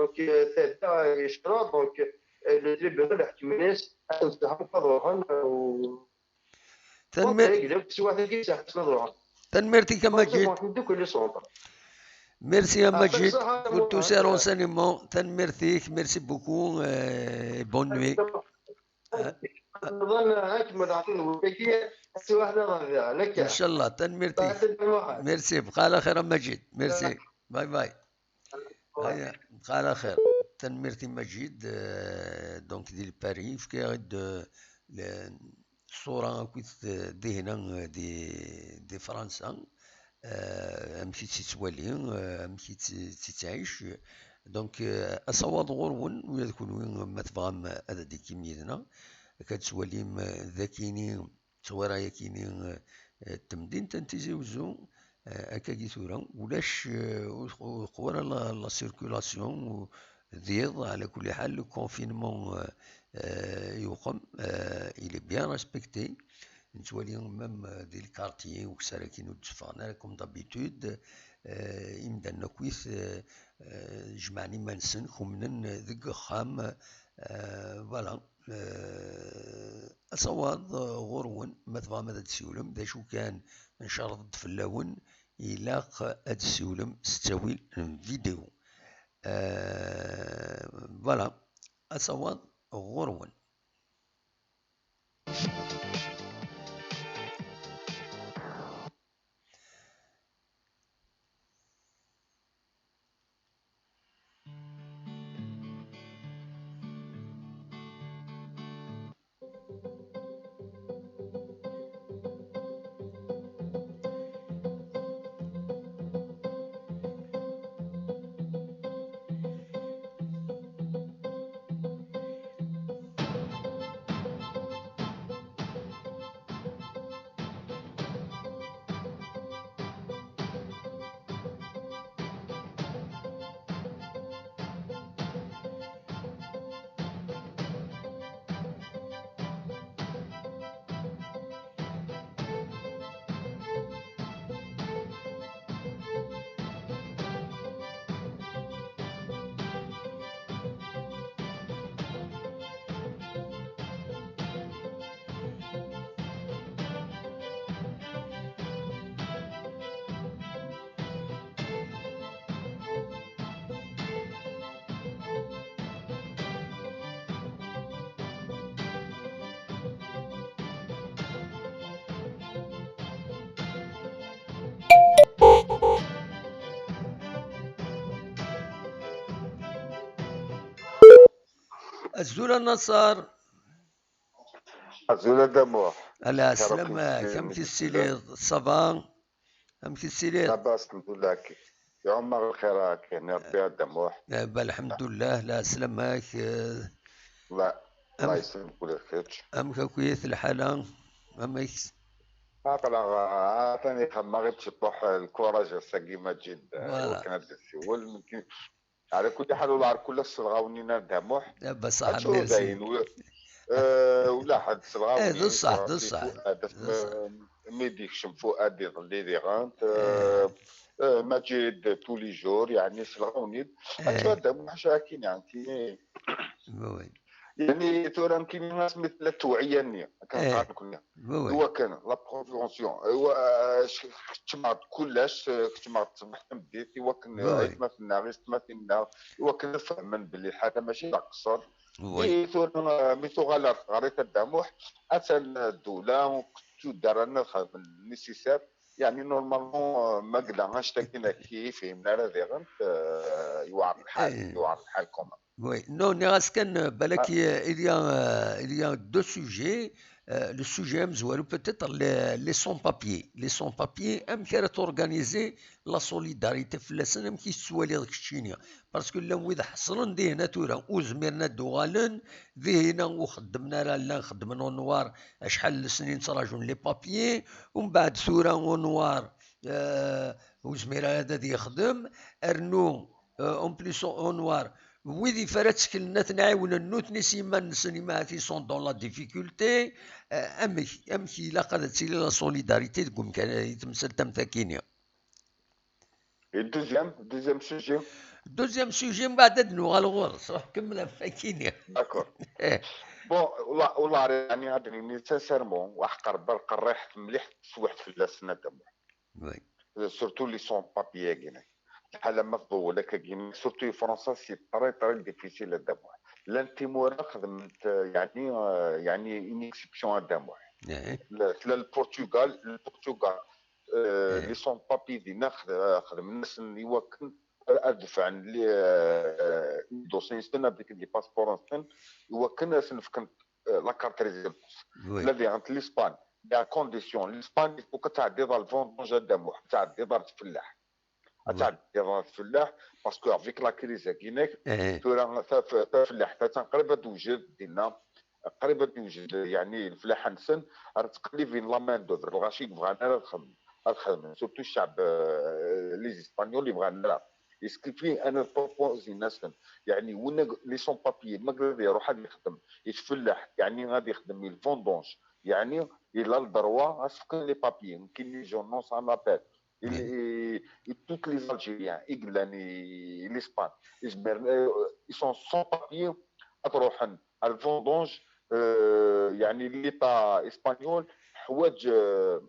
donc, euh, tadda yecra, donc, euh, le tribunal iḥekmen-as ad ten-sseḥmu ad ruḥen, euh, u- Tanemmirt. Taswiɛt-agi sseḥmu ad ruḥen. Tanemmirt-ik a Maǧid. Merci a Maǧid pour tous ces renseignements. Tanemmirt-ik, merci beaucoup, euh, et bonne nuit. Inchallah, tanemmirt-ik. Merci, bqa ɛla xir a Maǧid. Merci. Bye bye. Aya, bqa ɛla xir. Tanemmirt i Maǧid, euh, donc di Lpari, yefka-aɣ-d, euh, le-, ṣṣura akkit, euh, dihna, euh, di, di Fransa, euh, amek i tt-ittwali, euh, amek i tt-, tt-ittɛic. Donc, euh, asawaḍ ɣur-wen, ula d kunwi ma tebɣam ad d-tikim yid-neɣ, akka ad twalim, euh, d akini, ttewwira-yakini, eh, eh, temdint n Tizi Uzzu, eh, akkagi tura, ulac, eh, ur ur teqwa ara la, la circulation, u d iḍ, ɛla kulli ḥal, le confinement, eh, eh, yuqem, eh, il est bien respecté. Nettwali même, eh, di lkartiyi, ukessar-agi ur d-tteffɣen ara, comme d'habitude, eh, imdanen akkit, eh, eh, jemɛen iman-nsen, kumnen deg uxxam, eh, voilà. Eh, asawaḍ, eh, ɣur-wen, ma tebɣam ad d-tsiwlem, d acu kan ncerḍ-d fell-awen, ilaq ad d-tsiwlem s ttawil n vidéo. Eh, voilà, asawaḍ ɣur-wen. Azul a Naṣer. Azul a Dda Muḥ. Ala, sslam-ak, amek tessiliḍ? Ça va? Amek tessiliḍ? Labas, lḥemdullah. Iɛum-aɣ lxir akken, Rebbi a Dda Muḥ. Eh, ba, lḥemdullah, la, sslam-ak, eh, Allah, Allah yesselmek ula d kečč. Amek akk-it lḥala? Amek? Aql-aɣ, atan ixemmeɣ-itt ciṭuḥ lkuṛaj ass-agi Maǧid, eh, voilà, iwakken ad d-tessiwel. Ala kulli ḥal, ula ar kul ass selɣawen-in a Dda Muḥ. Eh, ba, ṣaḥa, acu merci. Dayen, wi-, eh, ula ḥedd selɣawen-in, eh, d ṣṣeḥ, d ṣṣeḥ, Fuad, d ṣṣeḥ. Mi d-yekcem Fuad iḍelli diɣen, eh, eh, Maǧid tous les jours, yeɛni selɣawen-in. Eh. Acu a Dda Muḥ, acu akin, yeɛni, oui, yeɛni tura nekkini asmi tella tewɛiya-nni, akken, eh, qqaren nekkni. Oui, oui. Iwakken, la prévention. Iwa-, eh, sh-, keččmeɣ-d kullec, eh, keččmeɣ-d ṣṣbeḥ tameddit, iwakken, oui, eh, oui, aytmaten-nneɣ, yessetmatin-nneɣ, iwakken ad fehmen belli lḥala mačči d aqeṣṣer. Oui. Mi tura, eh, mi tuɣal ar tɣerit a Dda Muḥ, atan ddula tuddar ad xedmen nécessaire. Yeɛni, normalement, eh, ma yella annect-agi-nni ur ifhimen ara diɣen, eh, yewɛer lḥal, eh, yewɛer lḥal quand même. Oui, non, nniɣ-as kan, euh, balak, ah, il y a, euh, il y a deux sujets. Euh, le sujet amezwaru, peut-être, les, les sans-papiers. Les sans-papiers, amek ara t'organiser la solidarité fell-asen, amek i tettwaliḍ keččini? Parce que llan wid ḥeṣlen dihna tura, ur zmiren ad d-uɣalen, dihna ur xeddmen ara, llan xeddmen au noir, acḥal n lesnin ttraǧun les papiers, umbeɛd tura au noir, euh, ur zmir ara ad, ad yexdem, rnu, euh, en plus au noir, wid ifara tteklen ad ten-ɛiwnen nutni s yiman-nsen, imi ahat ils sont dans la difficulté, euh, amek, amek ilaq ad tili la solidarité deg umkan, i temsalt am takini? Et deuxième, deuxième sujet. Deuxième sujet, mbeɛd ad nuɣal ɣur-s. Ruḥ kemmel ɣef wakini. D'accord. Eh. Bon, والله، والله يعني هذا اللي sincèrement، واحد قرب القريح مليح تسوحت في السنة دابا. Oui. Surtout les sans-papiers-agi. Lḥala ma tḍewwel akka-agi, surtout i Fransa, c'est très, très difficile a Dda Muḥ. Llant timura xedment, euh, yeɛni, euh, yeɛni une exception a Dda Muḥ. Eh. La, tella Lpurtugal, Lpurtugal, euh, eh, les sans-papiers dinna xed-, xedmen-asen iwakken ad defɛen les, euh, les dossiers-nsen avec les passeports-nsen, iwakken ad sen-fken, euh, la carte résidence. Oui. Tella diɣen l'Espagne, il y a condition. L'Espagne, il faut que tɛeddiḍ ɣer lvendange a Dda Muḥ, tɛeddiḍ ɣer tfellaḥ. Ad tɛeddiḍ ɣer tfellaḥ, parce que avec la crise-agi, eh, tura taf-, tafellaḥt attan qrib ad d-tewjed dinna, qrib ad d-tewjed, yeɛni leflaḥa-nsen, ar ttqellibin la main d'œuvre, lɣaci i yebɣan ara ad xedmen, ad xedmen, surtout cceɛb, euh, les Espagnols i bɣan ara. Est-ce que fi ana proposin-asen, yeɛni win ag-, les sans-papiers, ma yella ad iruḥ ad yexdem i tfellaḥt, yeɛni ad yexdem i lvendange, yeɛni il a le droit ad s-fken les papiers, nekkini je lance un appel. Et, et, et tous les Algériens i yellan i, i l'Espagne, izemren, euh, ils sont sans papier, ad ruḥen à la vendange, euh, يعني l'État espagnol ḥwaǧ, euh,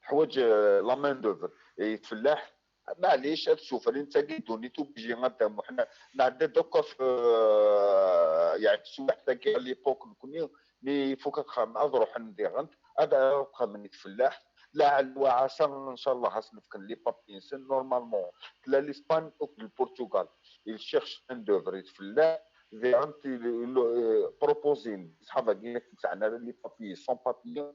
ḥwaǧ, euh, la main d'œuvre. Et tfellaḥ, maɛlic, ad tsufer, netta i ddunit obligé ad d-, ḥna nɛedda-d akk ɣef, euh, يعني, teswiɛt-agi à l'époque, nekkni, mi ifuk ad xedmen, ad ruḥen diɣen, ad, ad xedmen i tfellaḥt. Laɛel wa ɛasa, ncallah, ad sen-fken les papiers-nsen. Normalement, tella l'Espagne akked Lpurtugal, ils cherchent main d'œuvre i tfellaḥt, diɣen ti-, lo-, eh, proposin, ṣṣḥab-agi, ur sɛan ara les papiers, sans papiers,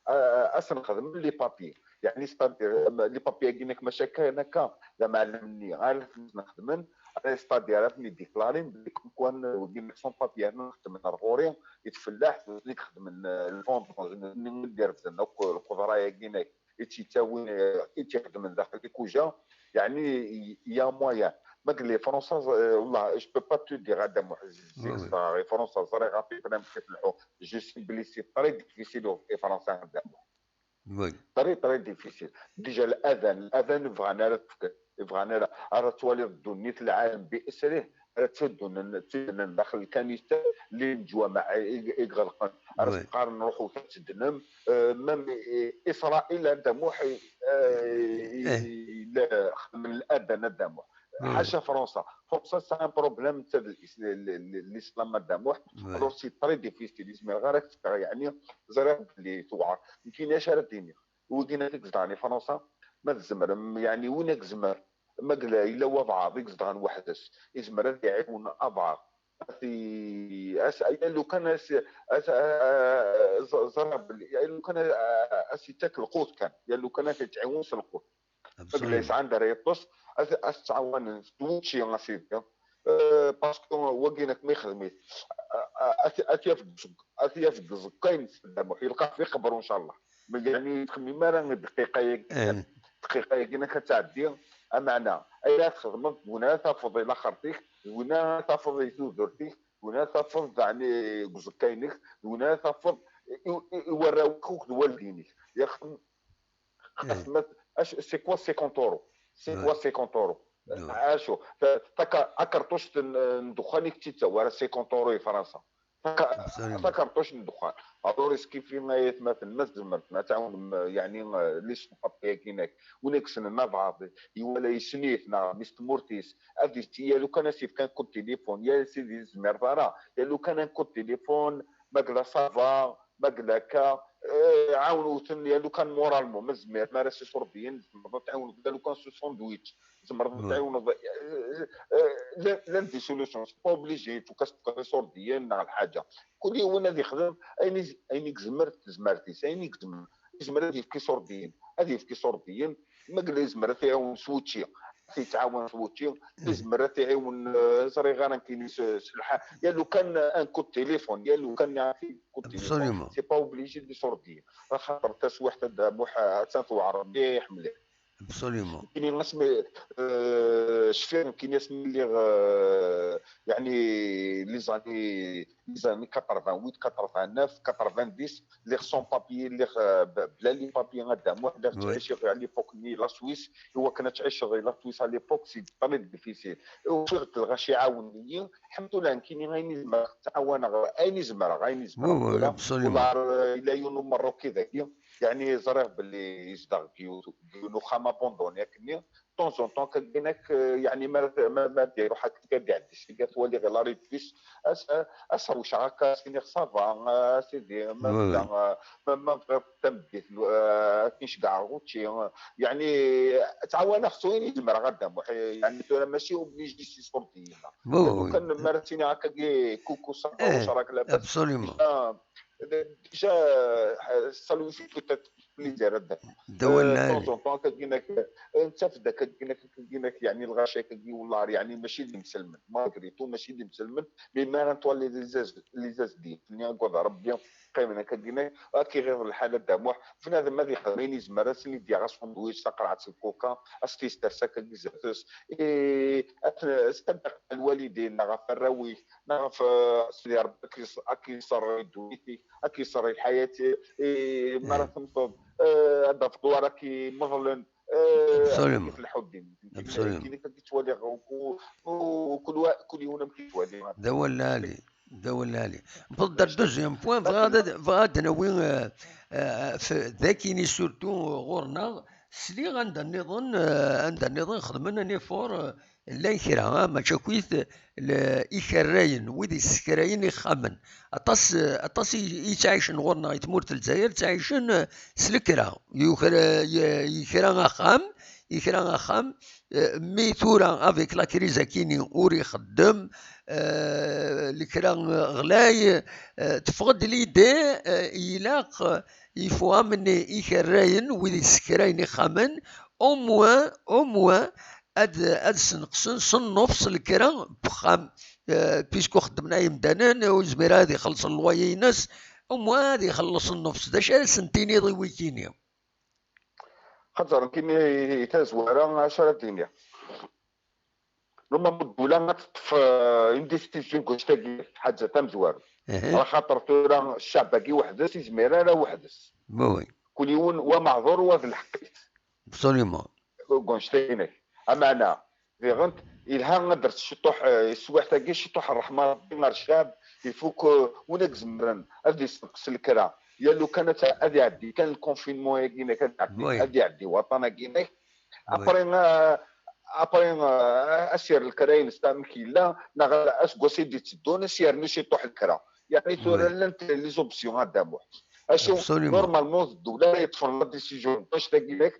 eh, ad sen-xedmen les papiers. Yeɛni, c'est-à-dire, eh, les papiers-agi-inek mačči akka, akka, d amɛellem-nni, ara ten-xedmen, eh, c'est-à-dire, ara ten-id-déclarin, belli comme quoi, eh, wigi-inek sans papiers, ara xedmen ar ɣur-i, i tfellaḥt, nutni i ixedmen, eh, lvendange, nutni i d-irefden akk lxeḍra-agi-inek, i tt-ittawin, eh, i tt-ixedmen daxel ikuja, yeɛni, il y a moyen. Ma qel les Français, eh, والله, je peux pas te dire, a Dda Muḥ, les Français, ẓriɣ à peu près amek i tleḥḥu. Je sais belli c'est très difficile i Fransa, a Dda Muḥ. Oui. Très, très difficile. Déjà, الأذان، الأذان bɣan ara tefken, bɣan ara, ara twaliḍ ddunit, lɛalem bi asrih, ara ttuddunen, ttuddunen daxel lkanisa, les ǧwameɛ i, i, i iɣelqen, ara teqqaren ruḥut ad teddnem, euh, même i, Israël, a Dda Muḥ, euh, i, i, la, xedmen الأذان, a Dda Muḥ. Ḥaca Fransa. Fransa, c'est un problème, c'est l'is-, l-, l-, l'islam, a Dda Muḥ. Alors, c'est très difficile. Izmer ɣer ak-fkeɣ, yeɛni, ẓriɣ belli tewɛer. Nekkini acu ara d-iniɣ? Wigi-inek i izedɣen i Fransa, Ma tzemrem, yeɛni win i yezmer, ma yella, yella wabɛaḍ i izedɣen weḥd-s, izmer ad iɛiwen abɛaḍ. Ad i-, as-, ya lukan as, as, a-, a-, ẓ-, ẓriɣ belli, ya lukan a-, a-, as-ittak lqut kan, ya lukan ad t-iɛiwen s lqut. Ma yella yesɛa anda ara yeṭṭes, ad, ad t-ttɛawanen s wučči, a sidi. Eh, parce que wagi nekk ma yexdem-it, a-, a-, ad t-, ad t-yaf deg uẓekka-ines Dda Muḥ, yelqax fi qebru, ncallah. Ma yeɛni ur yettxemmim ara dqiqa-yagi, dqiqa-yagi nekk ad tɛeddi. Ameɛna, ayen ara txedmeḍ, d win ara tafeḍ i laxert-ik, d win ara tafeḍ i tudert-ik, d win ara tafeḍ, yeɛni, deg uẓekka-inek, d win ara tafeḍ i, i, i warraw-ik akked walden-ik. Yak, xas ma, acu, c'est quoi cinquante euros? C'est quoi cinquante euros? Acu, ta-, taka-, takerṭuct n, n ddexxan i k-tt-id-tawi ara cinquante euros i Fransa. Taka-, takerṭuct n ddexxan. Alors, est-ce que fi ayatmaten, ma tzemrem ad tɛawnem, yeɛni, eh, les sans-papiers-agi-inek, win i yessnen abɛaḍ, iwala yessen-it, neɣ mmi-s tmurt-is, ad is-, ya lukan ad s-yefk un coup de téléphone, ya sidi ur tezmireḍ ara, ya lukan un coup de téléphone, ma yella ça va, ma yella akka, eh, ɛawnewten, ya lukan moralement, ma tzemrem ara s iṣurdiyen, tzemreḍ ad tɛawneḍ, ya lukan s usandwich, tzemreḍ ad tɛiwneḍ, eh, eh, llan, llan des solutions, c'est pas obligé, il faut que s-tefkeḍ iṣurdiyen neɣ lḥaǧa. Kul yiwen ad yexdem ayen i, ayen i yezmer tezmert-is, ayen i yezmer. Yezmer ad yefk iṣurdiyen, ad yefk iṣurdiyen, ma yella yezmer ad t-iɛiwen s wučči, ad t-yettɛawan s wučči, yezmer ad t-iɛiwen, eh, ẓriɣ ara nekkini s, s lḥa-, ya lukan un coup de téléphone, ya lukan un coup de téléphone. C'est pas obligé d iṣurdiyen. Axaṭer taswiḥt a Dda Muḥ, attan tewɛer mliḥ, mliḥ. Nekkini asmi, eh, cfiɣ nekkini asmi lliɣ, eh, yeɛni, les années, les années quatre-vingt-huit, quatre-vingt-neuf, quatre-vingt-dix, lliɣ sans papier, lliɣ, eh, b-, bla les papiers a Dda Muḥ, lliɣ ttɛiciɣ à l'époque-nni la Suisse, i wakken ad tɛiceḍ la Suisse à l'époque, c'est très difficile. Ufiɣ-d lɣaci iɛawnen-iyi, lḥemdullah, nekkini ayen i zemreɣ ttɛawaneɣ, ayen i zemreɣ, ayen i zemreɣ. Ula, eh, yella yiwen umerruki dagi, yeɛni ẓriɣ belli yezdeɣ deg yiwet, deg yiwen uxxam abandonné akkenni, de temps en temps, akka-agi nekk, eh, yeɛni, ma, ma, ma d-iruḥ akka, ad d-iɛeddi seg-a, twali ɣer l'arrêt de bus, as-, as-, as-rewceɣ akka, as-iniɣ ça va, a sidi, ma tella, eh, ma, ma bɣiḍ tameddit, eh, ad k-in-ceggɛeɣ učči, eh, yeɛni, ttɛawaneɣ s wayen i zemreɣ a Dda Muḥ, eh, yeɛni, tura mačči obligé s iṣurdiyen. Lukan ma ara ttiniɣ akka-agi, coucou, ça va, wac raak, labas? Déjà, déjà, ça lui fait peut-être plaisir, a Dda Muḥ. De temps en temps, akka-agi nekk, eh, nettaf-d akka-agi nekk, akka-agi nekk, yeɛni, lɣaci akka-agi, wellah, yeɛni, mačči d imselmen. Malgré tout, mačči d imselmen, mais mi ara netwali les as-, les asdin, nniɣ agad Rebbi, qqimen akka-agi nekk, ad k-iɣiḍ lḥal a Dda Muḥ. Bnadem ad ixdem ayen izmer, ad sen-id-yaɣ asandwich, taqerɛet n lkuka, ad s-t-yessers akka-agi zdat-s. Eh, ad t-, ad s-taddeq lwalidin, neɣ ɣef warraw-ik, neɣ ɣef, eh, Sidi Rebbi, ad k-iṣ-, ad k-iṣerri ddunit-ik, ad k-iṣerri lḥayat, eh, mi ara temmteḍ, eh, ad d-tafeḍ wi ara k-imeḍlen, eh, ad k-ifelḥu ddin. Nekkini akka i ttwaliɣ, u-, u-, kul wa-, kul yiwen amek i yettwali. D awal lɛali, d awal lɛali. Newweḍ-d ar deuxième point, bɣiɣ ad, bɣiɣ ad d-nawi, eh, eh, f-, d akini surtout ɣur-neɣ, sliɣ anda nniḍen, eh, anda nniḍen xedmen un effort, eh, llan kra, ah, mačči akkit, le-, ikerrayen, wid yessekrayen ixxamen. Aṭas, aṭas i, i yettɛicen ɣur-neɣ i tmurt n Lezzayer, ttɛicen, eh, s lekra. Yukra, ye-, yekra axxam, yekra axxam, eh, mi tura avec la crise akini ur ixeddem, eh, lekra ɣlay, eh, teffeɣ-d l'idée, eh, ilaq, eh, il faut amener ikerrayen, wid yessekrayen ixxamen, au moins, au moins, ad, ad sneqsen s nnefs lekra n wexxam, eh, puisque xeddmen ay imdanen, ur yezmir ad ixelleṣ loyer-ines, au moins ad ixelleṣ nnefs. D acu ara sen-tiniḍ i wikini? Xaṭer nekkini tazwara, acu ara d-iniɣ? Normalement, ddula ad teṭṭef, eh, une décision deg wannect-agi, ḥaǧa tamezwarut. Ala xaṭer tura ccɛeb-agi weḥd-s, izmir ara weḥd-s. Kul yiwen wa meɛdur, wa d lḥeqq-is. Absolument. Deg wannect-agi-inek. Ameɛna, diɣen, yelha ad d-ters ciṭuḥ, eh, teswiɛt-agi, ciṭuḥ n ṛṛeḥma n Ṛebbi ɣer ccɛeb, il faut que win i izemren ad yessenqes lekra. Ya lukan ad, ad iɛeddi kan le confinement-agi-inek, ad iɛeddi, ad iɛeddi waṭṭan-agi-inek. Après, euh, après, euh, ad s-yerr lekra-ines amek yella, neɣ aseggas i d-itteddun, ad s-yernu ciṭuḥ lekra. Yeɛni tura llant les options a Dda Muḥ. Acu, normalement, d ddula ara yeṭṭfen la décision n wanect-agi-inek,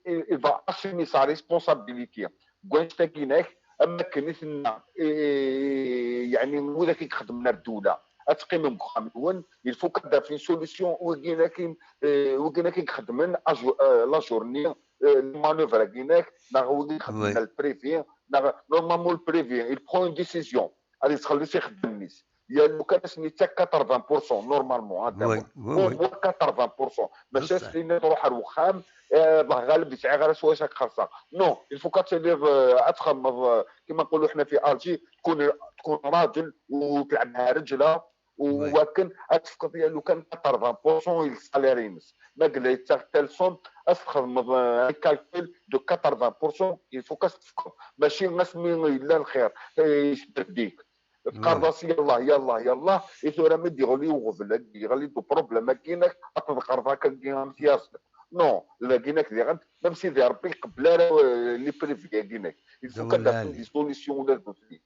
il va assumer sa responsabilité n wanect-agi-inek, am akken i tenna, yeɛni, widak i ixeddmen ar ddula, ad teqqimem deg uxxam-nwen, il faut qu'ad d-taf une solution, wigi-inek i ixeddmen la journée, les manœuvres-agi-inek, neɣ wigi ixeddmen le privé, neɣ normalement le privé il prend une décision, ad yettxelliṣ ixeddamen-is. Ya lukan ad sen-yettak quatre-vingts pour cent normalement, ad d-aweɣ au moins quatre-vingts pour cent, maca ad s-tiniḍ ruḥ ar wexxam, Allah ɣaleb, ur sɛiɣ ara s wacu ad k-xerṣeɣ. Non, il faut qu'ad tiliḍ, ad txedmeḍ, كما نقولوا حنا في Alger, تكون تكون راجل وتلعبها رجله، وكان ad tefkeḍ ya lukan quatre-vingts pour cent i le salaire-ines. Ma yella yettaɣ telle somme, ad txedmeḍ un calcul de quatre-vingts pour cent, il faut qu'as tefkeḍ. Mačči asmi yella lxir, yesbedd-ik. Teqqareḍ-as yallah, yallah, yallah, i tura mi d-yeɣli uɣbel, yeɣli-d uproblème-agi-inek, ad tḍeqqreḍ akkagi am tyaẓiḍt. Non, dagi-inek diɣen, même Sidi Rebbi iqebbel ara les privé-agi-inek. Il faut qu'ad d-afen des solutions ula d nutni.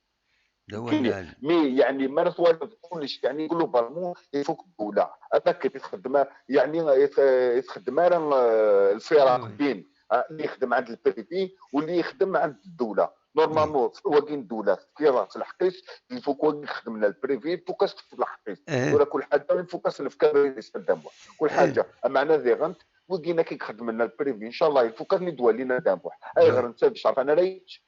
Mais yeɛni mi ara twaliḍ kullec, yeɛni globalement, il faut que ddula am akken i txeddem, yeɛni i txeddem ara lfiraq bin اللي يخدم عند le privé واللي يخدم عند الدولة. Normalement, wagi n ddula tefkiḍ-as lḥeqq-is, il faut que wagi ixeddmen le privé, il faut qu'as tefkeḍ lḥeqq-is. Tura kul ḥaǧa, il faut qu'as nefk abrid-is ad d-amuɣ. Kul ḥaǧa, ameɛna diɣen, wigi-inek i ixeddmen le privé, ncallah, il faut qu'as ten-id-walin ad d-amuɣ. Ayɣer netta d ccerf ara yečč?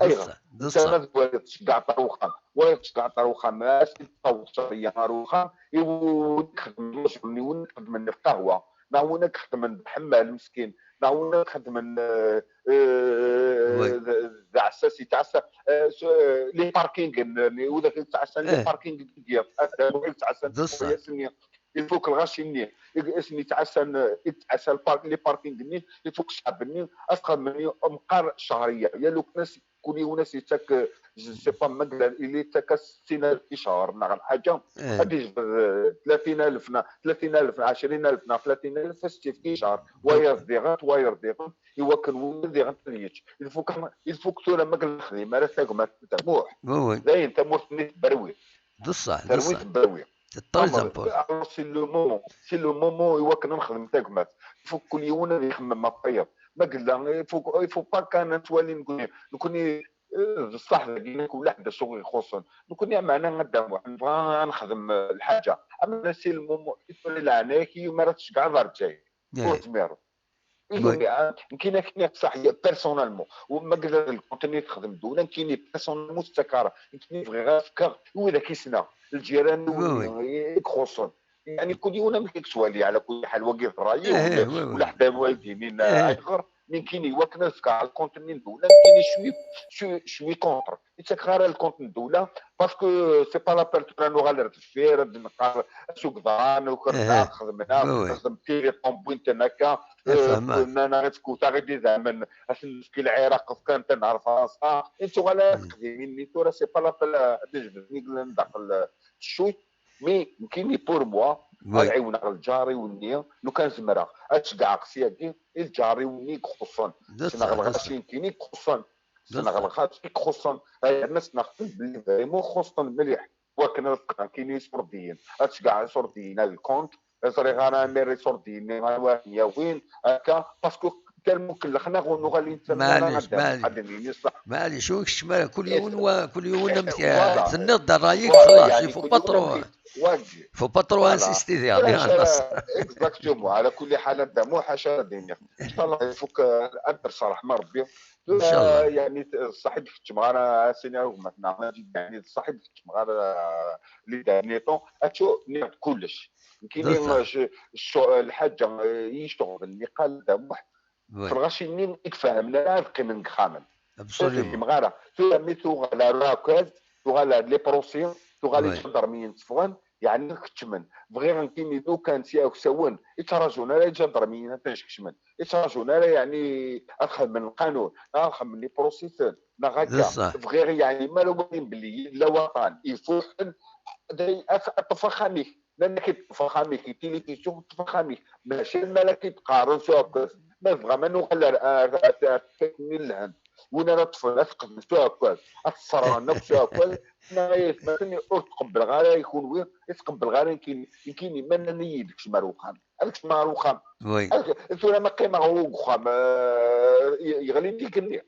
Ayɣer? Netta ma twaliḍ tceggɛeḍ ar wexxam, wala tceggɛeḍ ar wexxam, as-d taweḍ ccerya ar wexxam, i win ixeddmen la journée, win ixeddmen lqahwa, neɣ win ixeddmen d ḥemmal meskin, neɣ win ixeddmen d aɛessas yettɛassa les parkings, widak yettɛassan les parkings, ad d-amuɣ yettɛassan. Il faut que lɣaci-nni, asmi ttɛassan, i ttɛassa les parkings-nni, il faut que ccɛeb-nni ad xedmen meqqar ccerya. Ya lukan as kul yiwen as yettak, je sais pas, ma yella yettak-as settin alef i ccer neɣ lḥaǧa, ad yejbed tlatin alef neɣ tlatin alef, ɛecrin alef neɣ tlatin alef, as-t-yefk i ccer, wayeḍ diɣen, wayeḍ diɣen, i wakken win diɣen ad yečč. Il faut que, il faut que tura ma yella xdim ara tagmat n tamuḥ. Dayen tamurt-nni tebberwi. D ṣṣeḥ, d ṣṣeḥ. Terwi tebberwi. C'est très important. Alors, c'est le moment, c'est le moment i wakken ad nexdem tagmat. Il faut que kul yiwen ad ixemmem ɣef wayeḍ. Ma yella, il faut, il faut pas kan ad nettwali nekni, nekni, eh, d ṣṣeḥ dagi, nekk ulaḥ d acu i ixuṣṣen. Nekni, ameɛna ad d-amuɣ, nebɣa ad nexdem, eh, lḥaǧa. Ameɛna c'est le moment, i tura leɛnaya-k, i mi ara tceggɛeḍ ar Lezzayer. Ur tmireḍ. Ihi, ah, nekkini akken iṣaḥ, personnellement, u ma yella d lkontni i texdem ddula, nekkini personnellement ur tettak ara. Nekkini bɣiɣ ad fkeɣ i widak i ssneɣ, lǧiran, i wid i ixuṣṣen. Yeɛni, kul yiwen amek i yettwali, ɛla kulli ḥal, wagi d ṛṛay-iw, ulaḥedd ara d-yinin ayɣer, nekkini, i wakken ad fkeɣ lkontni n ddula, nekkini je suis, je suis, je suis contre. Ur ttakkeɣ ara lkont n ddula, parce que c'est pas la peine tura nuɣal ar deffir, ad d-neqqar asugḍan, ukerna, xedmen-aɣ, xedmen tili tambwint n akka, nnan-aɣ-tt kewteɣ-id idammen, ad ten-nefk i Lɛiraq, fkan-ten ar Fransa, i tuɣal ara teqdimin-nni, tura c'est pas la peine ad d-jebden i yellan daxel tcuyt, mais nekkini pour moi, ad ɛiwneɣ lǧar-iw-nni, lukan zemreɣ, ad ceggɛeɣ syagi i lǧar-iw-nni i ixuṣṣen, ssneɣ lɣaci nekkini i ixuṣṣen. Ssneɣ lxaṭ i ixuṣṣen, yerna ssneɣ-ten belli vraiment xuṣṣen mliḥ. Wakken ad ffɣen kini isurdiyen, ad ceggɛeɣ isurdiyen ar lkont, ur ẓriɣ ara amir isurdiyen-nni anwa ara ten-yawin, akka, parce que tellement kellxen-aɣ ur nuɣal i netta ara ad d-nini ṣṣeḥ. Maɛlic, ur nkeččem ara, kul yiwen wa, kul yiwen amek tenniḍ-d ṛṛay-ik, xlaṣ, il faut pas trop, faut pas trop insister diɣen. Exactement, ɛla kulli ḥal, a Dda Muḥ, acu ara d-iniɣ? Ncallah ifuk, ad d-rseɣ ṛṛeḥma n Ṛebbi. Ncallah. Yeɛni ṣṣeḥ i d-keččmeɣ ara asini ar gma-tneɣ Maǧid, yeɛni d ṣṣeḥ i d-keččmeɣ ara les derniers temps. Acu, nniɣ-d kullec. Nekkini lḥaǧa i yi-iceɣben, mi qal Dda Muḥ, f lɣaci-nni i ifehmen ara ad qqimen deg ixxamen. Ur fhimeɣ ara. Tura mi tuɣal ar uɛekkaz, tuɣal ar les procès, tuɣal iǧadarmiyen tteffɣen, yeɛni keččmen. Bɣiɣ nekkini lukan s yiɛeksawen, i ttraǧun ara iǧadarmiyen ad ten-skecmen. I ttraǧun ara, yeɛni, ad xedmen lqanun, neɣ ad xedmen les procès, neɣ akka. Bɣiɣ, yeɛni, mi ara walin belli yella waṭan ifuḥen, ad ṭṭef axxam-ik. Nnan-ak-id ṭṭef axxam-ik, i tilifizyu ṭṭef axxam-ik. Maca mi ara k-id-qqaren s uɛekkaz, ma tebɣam ad nuɣal ar, ar, ar, ar tfat-nni n Lhend, Win ara ṭṭfen, ad t-qedmen s uɛekkaz, ad t-sserɣen akk s uɛekkaz. Nniɣ ay atmaten, ur tqebbleɣ ara i kunwi, ur tqebbleɣ ara nekkini, nekkini ma nnan-iyi-d kcem ar wexxam, ad kecmeɣ ar wexxam. Tura ma qqimeɣ deg uxxam, eh, yeɣli-d igenni.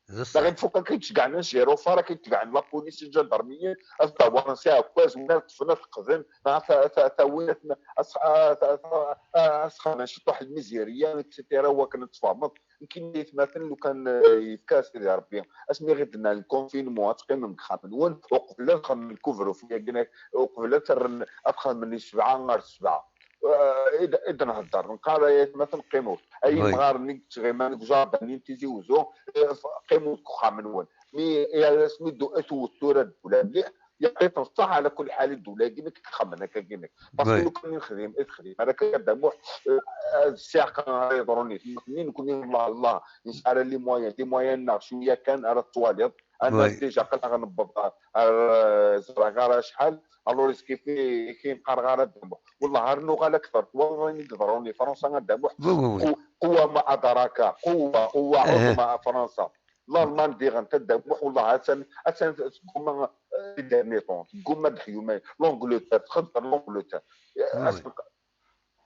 Neɣ il faut akka i d-ceggɛen anjirufa, akka i d-ceggɛen lapulis, iǧadarmiyen, ad ṭṭawaren s aɛekkaz, win ara ṭṭfen ad t-qden, neɣ ad t-awin ad t-xedmen ciṭuḥ lmizirya, et cetera, wakken ad tfehmeḍ. Nekkini ay atmaten, lukan, eh, yefka Sidi Rebbi, asmi i d-nnan le confinement, ad teqqimem deg uxxam-nwen, uqbel ad xedmen le couvre-feu-agi, uqbel ad terren, ad xedmen i sebɛa ɣer sebɛa. Eh, i d-, i d-nhedder, nqar ay atmaten qqimu. Ay imɣaren i yettɣiman deg uǧarda-nni n Tizi Uzzu, eh, qqimu deg uxxam-nwen. Mi, yal asmi d-, i tewwet tura ddula mliḥ, yeɛṭi-ten ṣṣeḥ, ɛla kulli ḥal, i ddula-agi nekk xemmen akka-agi nekk. Parce que lukan i nexdim, i texdim ara akka Dda Muḥ, eh, ad ssiɛqa ara yeḍrun i tmurt-nni, nekkni, Allah, Allah, nesɛa ara les moyens, les moyens-nneɣ cwiya kan ara tettwaliḍ. Ana déjà aql-aɣ newweḍ ar, ar, eh, ẓriɣ ara acḥal, alors est-ce que fi, fi nqarɣ ara Dda Muḥ. Wallah, ar nuɣal akter, twalaḍ ayen i yeḍrun i Fransa a Dda Muḥ. Qu-, quwa ma adraka, quwa, quwa ɛuḍma a Fransa. L'Allemagne diɣen, a Dda Muḥ, wallah, attan, attan tegguma, eh, les derniers temps, tegguma ad ḥyuma, l'Angleterre, txedder l'Angleterre. Eh, asen-,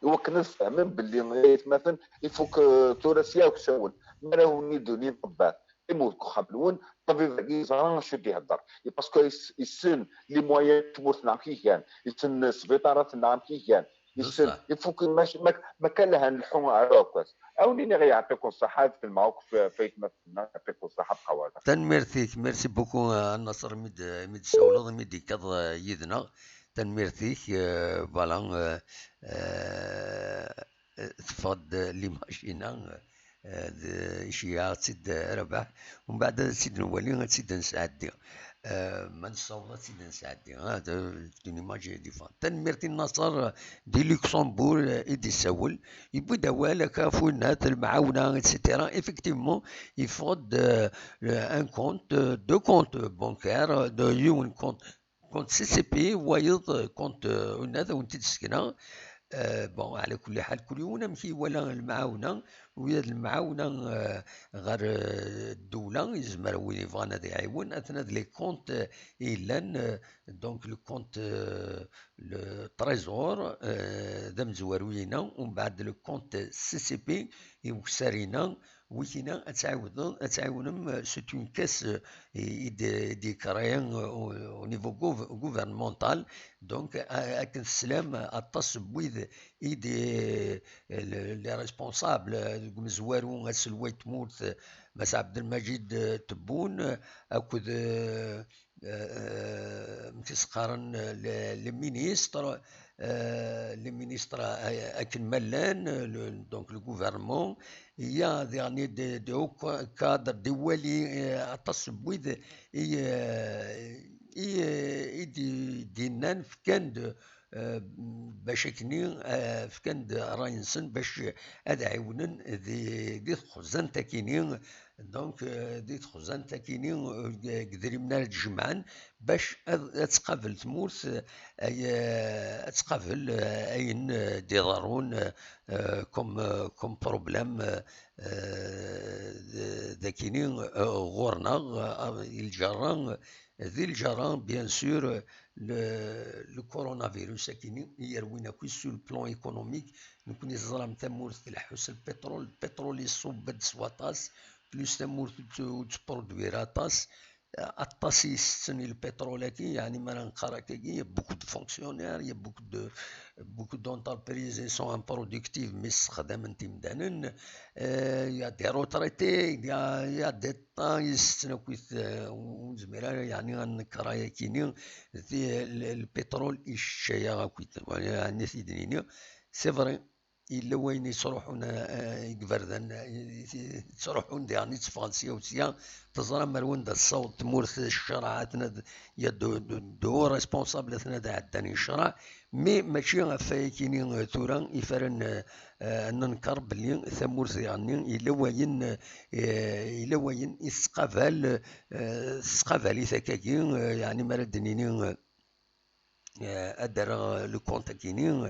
iwakken ad fehmen belli, eh, atmaten, il faut que tura sya uksawen, mi ara wen-id-unin ṭṭebbat, qqimu deg uxxam-nwen, ṭṭbib-agi yeẓra acu d-ihedder. Parce que yes-, yessen les moyens n tmurt-nneɣ amek i gan, yessen sbiṭarat-nneɣ amek i gan, yessen, il faut que ma, ma, ma kan lhan lḥu ar uɛekkaz. Awen iniɣ yeɛṭikum ṣṣeḥḥa, ad felmeɣ akk f-, f aytmaten-nneɣ, yeɛṭikum ṣṣeḥḥa, bqaw ar dexel. Tanemmirt-ik, merci beaucoup, euh, a Naṣer, imi d-, imi d-tsawleḍ, imi d-ikkaḍ, euh, yid-neɣ. Tanemmirt-ik, euh, voilà, euh, euh, teffeɣ-d l'image-inna, euh, d-, iceyyeɛ-tt-id Rabaḥ, umbeɛd ad tt-id-nwali, ad tt-id-nesɛeddi. Euh, ma nessaweḍ ad tt-id-nesɛeddi, ah, d, d une image différente. Tanemmirt i Naṣer, euh, di Luxembourg, euh, i d-issawel, yewwi-d awal akka ɣef winnat, lemɛawna, et cetera. Effectivement, yeffeɣ-d, euh, un compte, euh, deux comptes bancaires, euh, de yiwen compte, compte C C P, wayeḍ, euh, compte, euh, winnat, ad wen-t-id-ssekneɣ. Euh, bon, ɛla kulli ḥal, kul yiwen amek i iwala lemɛawna, wiyaḍ lemɛawna, euh, ɣer, euh, ddewla, yezmer win yebɣan ad iɛiwen, atna d les comptes, euh, i yellan, euh, donc le compte, euh, le trésor, euh, d amezwaru-ina, umbeɛd le compte C C P i ukessar-ina, wikina ad tɛiwdeḍ, ad tɛiwnem, euh, c'est une caisse, euh, i, i d-, i d-yekrayun, euh, au, au niveau gouv-, gouvernemental. Donc, a-, akken teslam, aṭas n wid i d-, euh, le, les responsables, euh, deg umezwaru aselway n tmurt, euh, Mass Abdelmajid, euh, Tebboune, euh, akked, euh, euh, amek i s-qqaren, euh, les, les ministres, euh, les ministres, euh, akken ma llan, euh, le, donc le gouvernement, il y a des, des, des hauts ca-, cadres, des wali, euh, aṭas n wid i, euh, i, euh, i d-, d-yennan, fkan-d, euh, bac akkenni, euh, fkan-d ṛṛay-nsen bac ad ɛiwnen di, di txezzant akkenni, donc, euh, di txezzant akkenni, euh, deg idrimen ara d-jemɛen, bac ad, ad tqabel tmurt, euh, ay, euh, ad tqabel, euh, ayen, euh, d-iḍerrun, euh, comme, euh, comme problème, euh, euh, d-, d akkenni, euh, ɣur-neɣ, euh, i lǧerra, di lǧerra, bien sûr, le, le coronavirus akkenni i yerwin akk sur le plan économique. Nekkni teẓram tamurt tleḥḥu s lpitrul, lpitrul iṣubb-d s waṭas, plus tamurt ur tt-, ur tettproduir aṭas. Aṭas i isetten i lpitrul-agi, yeɛni mi ara neqqar akkagi, il y a beaucoup de fonctionnaires, il y a beaucoup de, beaucoup d'entreprises, elles sont improductives, mi ssexdament imdanen. Euh, il y a des retraités, il y a, il y a des temps i isetten akkit, euh, ur nezmir ara, yeɛni, ad nekker ayakini, di, l-, lpitrul iceččay-aɣ akkit. Yeɛni, ad t-id-nini, c'est vrai. Yella wayen yettruḥun, eh, deg iberdan, eh, yettruḥun diɣen, yetteffɣen sya u sya. Teẓram ar wanda tessaweḍ tmurt, ccṛeɛ atna d, ya d, d, d hauts responsables atna d ɛeddan i ccṛeɛ, mais mačči ɣef wayakini, eh, tura i faren, eh, eh, ad nenkeṛ belli tamurt diɣenni yella wayen, eh, yella wayen i tettqabal, eh, tettqabal-it akkagi, eh, yeɛni mi ara d-nini, eh, eh, ad d-rreɣ le compte-agi-ni,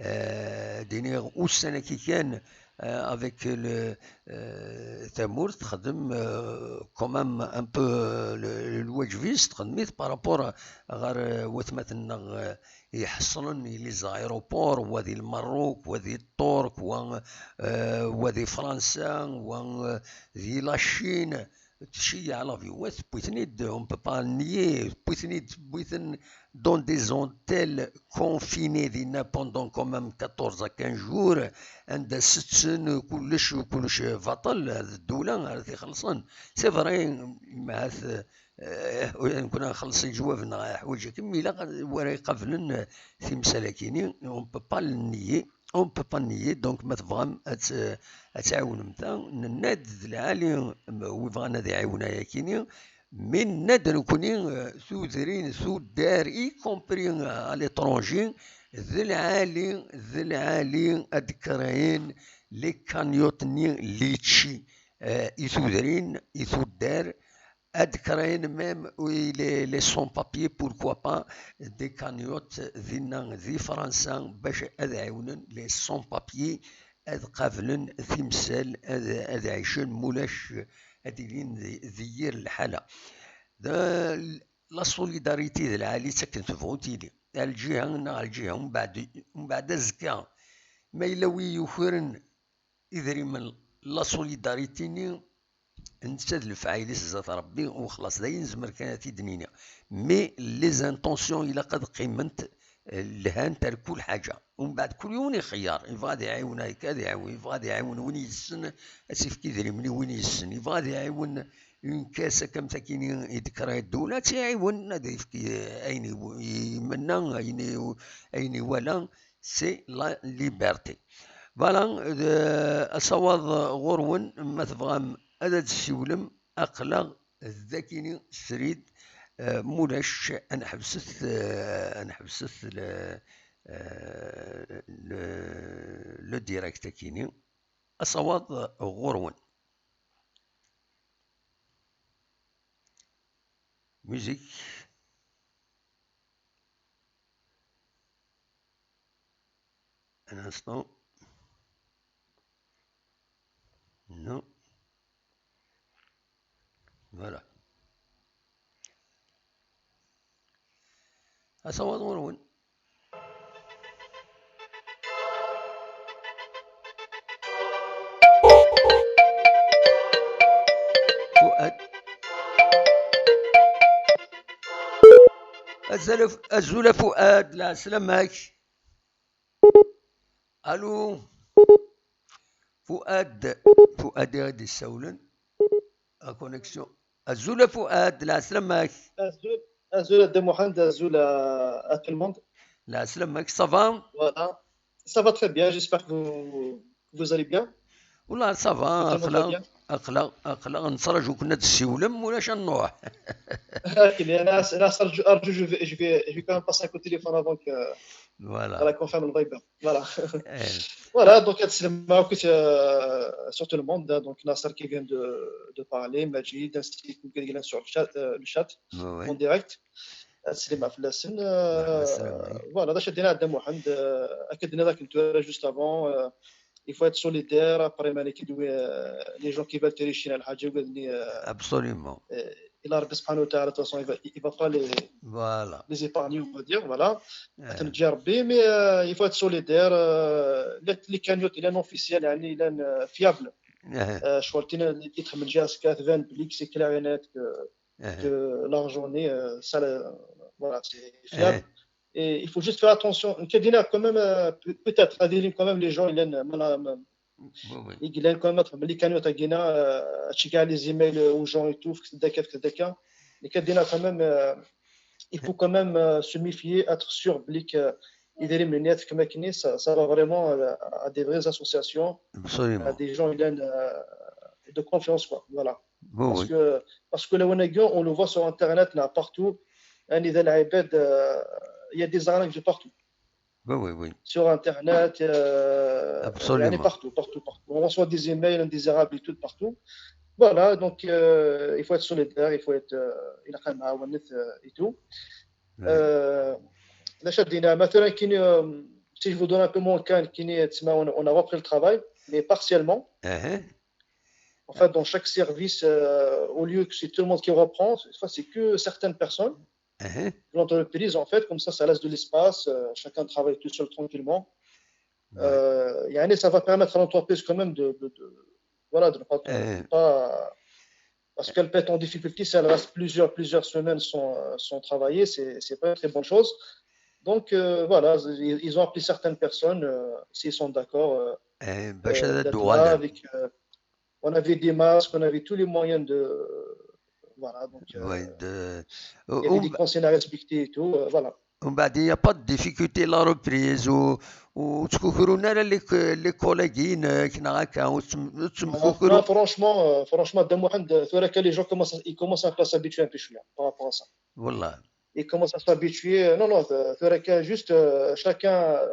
eh, ad d-iniɣ ussan-agi kan, euh, avec le, euh, tamurt, txeddem, euh, quand même un peu, euh, le, le lwaǧeb-is, txeddem-it par rapport ɣer, euh, watmaten-nneɣ, euh, iḥeṣlen les aéroports, wa di Lmerruk, wa di Ṭṭurk, wa, euh, wa di Fransa, wa, euh, di la Chine. Tceyyeɛ l'avion, tewwi-ten-id, on peut pas nier, tewwi-ten-id, tewwi-ten dans des hôtels confinés dinna pendant quand même quatorze à quinze jours, anda setten, kullec, kullec baṭel, d ddula ara t-ixellṣen. C'est vrai, ahat, eh, nekni nxelleṣ leǧwab-nneɣ, ḥwaǧ akken, mais ilaq wara iqablen timsal-akini, on peut pas le nier. On peut pas nier, donc ma tebɣam ad t-, ad tɛiwnem ta, nenna-d d lɛali, wi bɣan ad iɛiwen ayakini, mais nenna-d nekni, euh, tudrin, tuddar, y compris, euh, à l'étranger, d lɛali, d lɛali ad d-créen les cagnottes-nni litchi, euh, i tudrin, i tuddar, ad créen même, oui, les, les sans-papiers, pourquoi pas, des cagnottes dinna di Fransa, bac ad ɛiwnen les sans-papiers, ad qablen timsal, ad, ad ɛicen, mulac ad ilin di, di yir lḥala. D-, la solidarité d lɛali, d akken tebɣu tili. Ar lǧiha neɣ ar lǧiha, umbeɛd, umbeɛd azekka, ma yella wi yukren idrimen, la solidarité-nni, netta d lefɛayel-is zdat Rebbi, u xlaṣ, d ayen nezmer kan ad t-id-nini. Mais les intentions ilaq ad qqiment, eh, lhant ar kul ḥaǧa. Umbeɛd kul yiwen ixeyyer, yebɣa ad iɛiwen ayka ad iɛiwen, yebɣa ad iɛiwen win yessen, ad s-ifk idrimen i win yessen, yebɣa ad iɛiwen une caisse akka am takini i d-tekra ddula, ad tt-iɛiwen, ad ifk, eh, ayen iw-, imenna, ayen iw-, ayen iwala, c'est la liberté. Voilà, euh, asawaḍ ɣur-wen, ma tebɣam ad d-tessiwlem, aql-aɣ dakini srid, euh, mulac, ad nḥebset, euh, ad nḥebset le, euh, le, le direct akini. Asawaḍ ɣur-wen. Musique. Un instant. Non. Voilà. Asawaḍ ɣur-wen. Fuad. Azul a F-, azul a Fuad, lɛeslama-k. Allô. Fuad. Fuad i ɣ-d-issawlen. La connexion. Azul a Fuad, lɛeslama-k. Azul, azul a Dda Muḥend, azul à, à tout le monde. Lɛeslama-k, ça va? Voilà. Ça va très bien, j'espère que vous, que vous allez bien. Wallah, ça va, tout le monde va aql-aɣ, bien. Aql-aɣ, aql-aɣ nettraǧu-ken ad d-tessiwlem, ulac ad nruḥ. Ok, mais là, là, ça, je, je vais, je vais, je vais quand même passer un coup de téléphone avant que, voilà, voilà, qu'on ferme le Viber. Voilà. Eh. Voilà, donc, ad tselmem akk, euh, sur tout le monde, hein, donc Nasser qui vient de, de parler, Majid, ainsi que Gilles sur le chat, euh, le chat, ouais, ouais, en direct. Ad tselmem fell-asen, euh, voilà, d acu ad d-iniɣ a Dda Muḥend, euh, akken d-nniḍ akken tura juste avant, euh, il faut être solidaire, après, ma nekk, euh, les gens qui veulent tricher, euh, absolument. Euh, et là, Rabbi subhanahu wa ta'ala, de toute façon, il va, il va pas les, voilà, les épargner, on va dire, voilà. Eh. Ad ten-yeǧǧ Rabbi, mais, euh, il faut être solidaire, euh, les, les cagnottes, il est non officiel, يعني, il est, euh, fiable. Eh. Euh, je crois que il y a des titres, mais j'ai quatre-vingts, c'est clair et net que, eh, que l'argent, euh, ça, le, voilà, c'est fiable. Eh. Et il faut juste faire attention. Nekk ad d-iniɣ quand même, euh, pe-, peut-être, ad d-inin quand même les gens, il y a, ma la, ma, oui, oui, i yellan quand même, les cagnottes, euh, ad tceggɛeḍ les emails aux gens et tout, fket-d akka, fket-d akka. Nekk ad d-iniɣ quand même, euh, il faut quand même, euh, se méfier, être sûr belli que idrimen-nni ad tefkem akkenni, ça, ça va vraiment, euh, à des vraies associations, absolument, à des gens, il y a, euh, de confiance, quoi. Voilà. Oui, parce, oui, que, parce que là, on le voit sur Internet, là, partout, يعني, ذا العباد, euh, il y a des arnaques de partout. Oui, oui, oui. Sur Internet, euh, absolument, يعني, partout, partout, partout. On reçoit des emails indésirables et tout partout. Voilà, donc, euh, il faut être solidaire, il faut être, euh, il y a quand même, euh, et tout. Ouais. Euh, la chaîne Dina, maintenant, qui, euh, si je vous donne un peu mon cas, qui, on a, on a repris le travail. mais partiellement. Hein, En fait, dans chaque service, euh, au lieu que c'est tout le monde qui reprend, cette fois, c'est que certaines personnes hein. de l'entreprise, en fait, comme ça, ça laisse de l'espace, euh, chacun travaille tout seul tranquillement. Ouais. Euh, يعني, ça va permettre à l'entreprise quand même de, de, de- voilà, de ne pas, de Euh, pas parce qu'elle peut être en difficulté si elle reste plusieurs, plusieurs semaines sans, euh, sans travailler, c'est, c'est pas une très bonne chose. Donc euh, voilà, ils, ils ont appelé certaines personnes, euh, s'ils sont d'accord, euh, euh, باش euh, هذا d'être الدوغ là هذا. Avec, euh, on avait des masques, on avait tous les moyens de, voilà, donc euh, Ouais, de- il y avait des ومن consignes à respecter et tout, euh, voilà. ومن بعد il y a pas de difficulté la reprise و وتكوكرونا على les co- les collègues ينك ناغاكا Non, franchement, euh, franchement, دابا واحد ثورة كان les gens commencent, ils commencent un peu à s'habituer un peu شوية par rapport à ça. والله. Ils commencent à s'habituer. Non, non, ثورة كان juste euh, chacun, euh,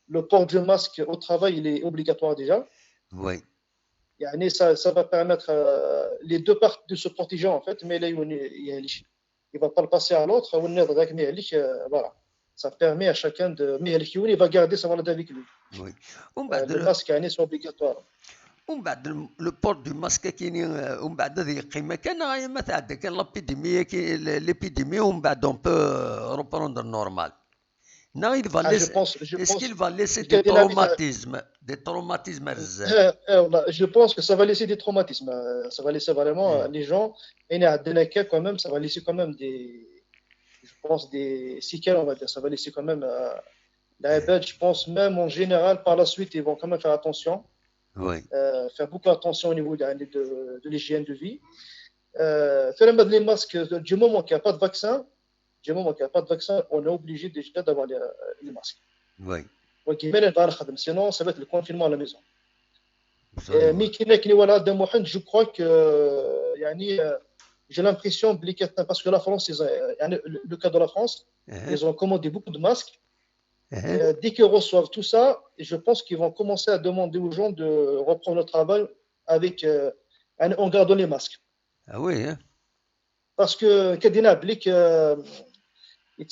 le port du masque au travail, il est obligatoire déjà. Oui. يعني ça, ça va permettre euh, les deux parties de se protéger en fait, mais là, il y a il va pas le passer à l'autre, ou نيض ذاك ما يهلك, euh, voilà. Ça permet à chacun de ما يهلك يولي, il va garder sa maladie avec lui. Oui. ومن Euh, بعد le masque يعني, c'est obligatoire. ومن بعد ال- le port du masque كاين، آه، ومن بعد هذه القيمه كان، آه، ما تعدى كان l'épidémie كي l'épidémie ومن بعد on peut reprendre normal. Non, il va Ah, je laisser pense, je est-ce pense qu'il va laisser que des dynamique, traumatismes, des traumatismes بزاف. euh, euh, je pense que ça va laisser des traumatismes. Euh, ça va laisser vraiment euh, Mm. les gens, يعني عندنا كا quand même, ça va laisser quand même des, je pense, des séquelles, on va dire. Ça va laisser quand même euh, العباد, je pense même en général, par la suite, ils vont quand même faire attention, Oui. euh, faire beaucoup attention au niveau de, de, de l'hygiène de vie. Euh, ثورة هاد les masques, du moment qu'il n'y a pas de vaccin, du moment qu'il n'y a pas de vaccin, on est obligé déjà d'avoir les, les masques. Oui. وكيما اللي غنخدم, sinon ça va être le confinement à la maison. Euh, Absolument. mais كاين كي ولا دابا واحد, je crois que euh, يعني euh, j'ai l'impression بلي كت- parce que la France, ils ont, يعني, le, le cas de la France, Uh-huh. ils ont commandé beaucoup de masques. Uh-huh. Euh, dès qu'ils reçoivent tout ça, je pense qu'ils vont commencer à demander aux gens de reprendre le travail avec, euh, en en gardant les masques. Ah oui, hein. Parce que كدينا بليك, euh,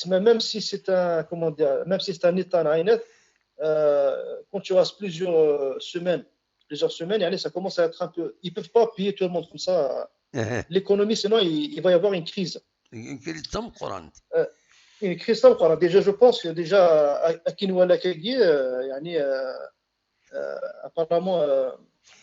même si c'est un, comment dire, même si c'est un état عينات, euh, quand tu restes plusieurs euh, semaines, plusieurs semaines, يعني, ça commence à être un peu, ils peuvent pas payer tout le monde comme ça. Uh-huh. L'économie, sinon, il, il va y avoir une crise. Une crise تمقرنت. Une crise تمقرنت. Déjà, je pense que déjà, à, à كي نولى كاكي, euh, يعني, euh, euh, apparemment, euh,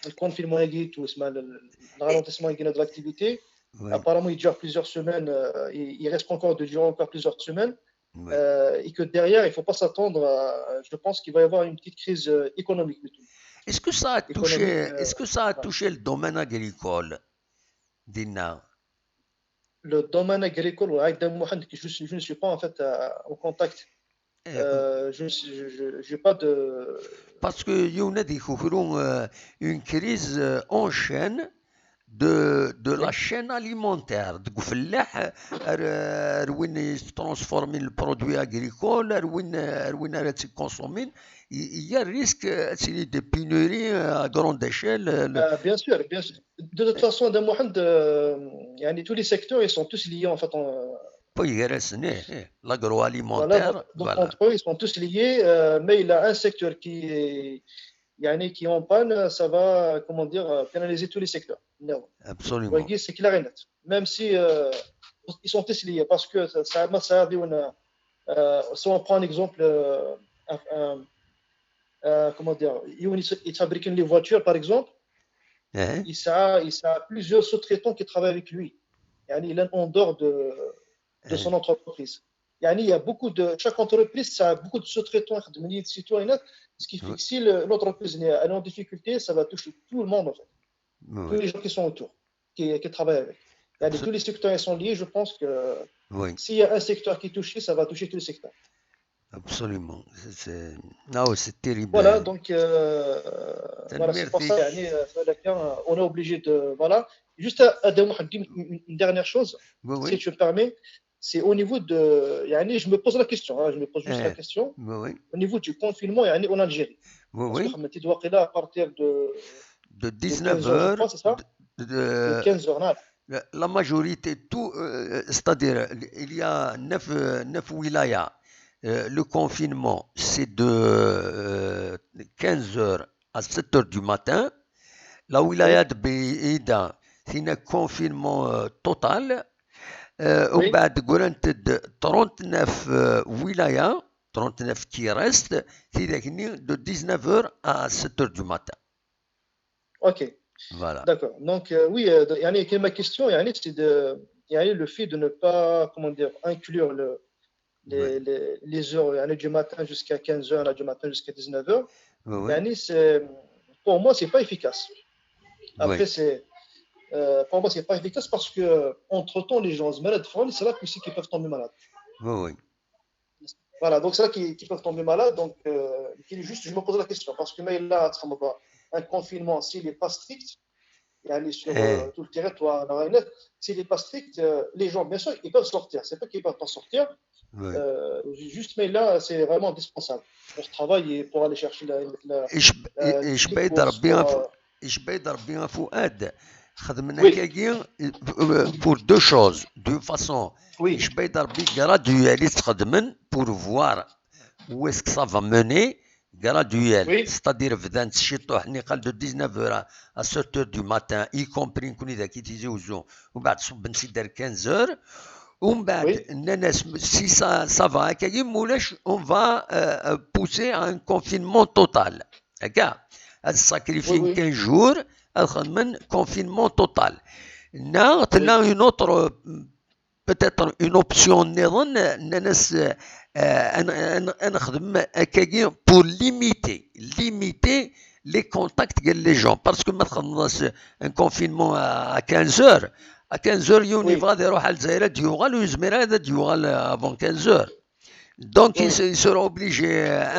le confinement, il y a tout, le ralentissement de l'activité. Oui. Apparemment, il dure plusieurs semaines, euh, il, il reste encore de durer encore plusieurs semaines. Oui. Euh, et que derrière, il faut pas s'attendre à, je pense qu'il va y avoir une petite crise euh, économique plutôt. Est-ce que ça a Économique, touché, euh, est-ce que ça a ouais. touché le domaine agricole, Dina? Le domaine agricole, ouais, avec Mohamed, que je, suis- je ne suis pas en fait euh, au contact. Eh, Euh, je ne suis- je- je- j'ai pas de. Parce que يونا دي كوكرو, euh, une crise euh, en chaîne de, de la Oui. chaîne alimentaire. Donc, فلاح, euh, euh, وين يترانسفورمي le produit agricole, euh, وين, euh, وين راه تيكونسومين, il y a risque, euh, c'est des pénuries euh, à grande échelle. Euh, le- Euh, bien sûr, bien sûr. De toute façon, dans Mohamed, euh, يعني, tous les secteurs, ils sont tous liés en fait. En, Oui, il reste, eh, eh, voilà, l'agroalimentaire, donc, donc, voilà. Entre eux, ils sont tous liés, euh, mais il y a un secteur qui est, يعني, qui est en panne, ça va, comment dire, euh, pénaliser tous les secteurs. Non. Absolument. Oui, c'est clair et net. Même si euh, ils sont tous liés, parce que ça, ça, ça, on a, euh, si on prend un exemple, euh, un- un- euh, comment dire, il, il fabrique les voitures, par exemple, Hein? il a, il a plusieurs sous-traitants qui travaillent avec lui. يعني, il est en dehors de, de son entreprise. يعني, il y a beaucoup de, chaque entreprise, ça a beaucoup de sous-traitants, de milliers de citoyens, ce qui fait Oui. que si le- l'entreprise elle est en difficulté, ça va toucher tout le monde, en fait. Tous Oui. Les gens qui sont autour, qui, qui travaillent avec. يعني, Absol- Tous les secteurs ils sont liés, je pense que Oui, s'il y a un secteur qui est touché, ça va toucher tous les secteurs. Absolument. C'est, c'est- Non, c'est terrible. Voilà, donc, euh, C'est voilà, c'est pour ça, merveilleux. يعني, euh, on est obligé de. Voilà. Juste à, à dire, Mohamed, une, une- une dernière chose, Oui, si oui. Tu me permets, c'est au niveau de. يعني, je me pose la question, hein, je me pose juste la Eh, question. Oui, oui. Au niveau du confinement, يعني, en Algérie. Oui, Parce que oui. Mohamed, tu dois là à partir de, De de dix-neuf quinze heures, je heures, crois, c'est ça de, de- De quinze heures, là. la, la majorité, tout, euh, c'est-à-dire, il y a neuf, euh, neuf wilayas. Euh, le confinement, c'est de euh, quinze heures à sept heures du matin. La wilaya de Beyda, c'est un confinement euh, total. Euh, oui. Umbeɛd, grant de trente-neuf euh, wilaya, trente-neuf qui restent, c'est de dix-neuf heures à sept heures du matin. Ok. Voilà. D'accord. Donc, euh, oui, euh, يعني, ma question, يعني, c'est de, يعني, le fait de ne pas, comment dire, inclure le, les, oui. les, les heures يعني, du matin jusqu'à quinze heures, là, du matin jusqu'à dix-neuf heures. Oui, oui. يعني, c'est, pour moi, c'est pas efficace. Après, oui. c'est, euh, pour moi, c'est pas efficace parce que, entre-temps, les gens se malades, c'est là aussi qu'ils peuvent tomber malades. Oui, oui. Voilà, donc c'est là qu'ils, qu'ils peuvent tomber malades. Donc, euh, juste, je me pose la question parce que mais là, un confinement, s'il n'est pas strict, يعني, sur euh, tout le territoire, s'il n'est pas strict, euh, les gens, bien sûr, ils peuvent sortir. C'est pas qu'ils ne peuvent pas sortir. Oui. Euh, juste, mais là, c'est vraiment indispensable pour travailler, pour aller chercher la. la اش بيد ربي؟ اش بيد ربي فؤاد؟ خدمنا كاكي pour deux choses, de façon. Oui. اش بيد ربي graduel تخدمن pour voir où est-ce que ça va mener. Graduel, oui. C'est-à-dire بدان ciṭuḥ نقل de dix-neuf heures à sept heures du matin, y compris كون إذا كي تيزي وزو ومن بعد صب نسيدر quinze heures. ومن بعد oui. نناس si ça, ça va هكاكي مولاش, on va euh, pousser à un confinement total. هكا هاد sacrifier oui, oui. quinze jours هاد خدمن confinement total. نا تنا oui. Une autre peut-être une option نظن نناس نخدم هكاكي pour limiter limiter les contacts ديال les gens parce que ما تخدمش un confinement à quinze heures. À quinze heures يوني oui. غادي يروح على الجزائر يوغال ويزمر هذا يوغال avant quinze heures. Donc oui. il, il sera obligé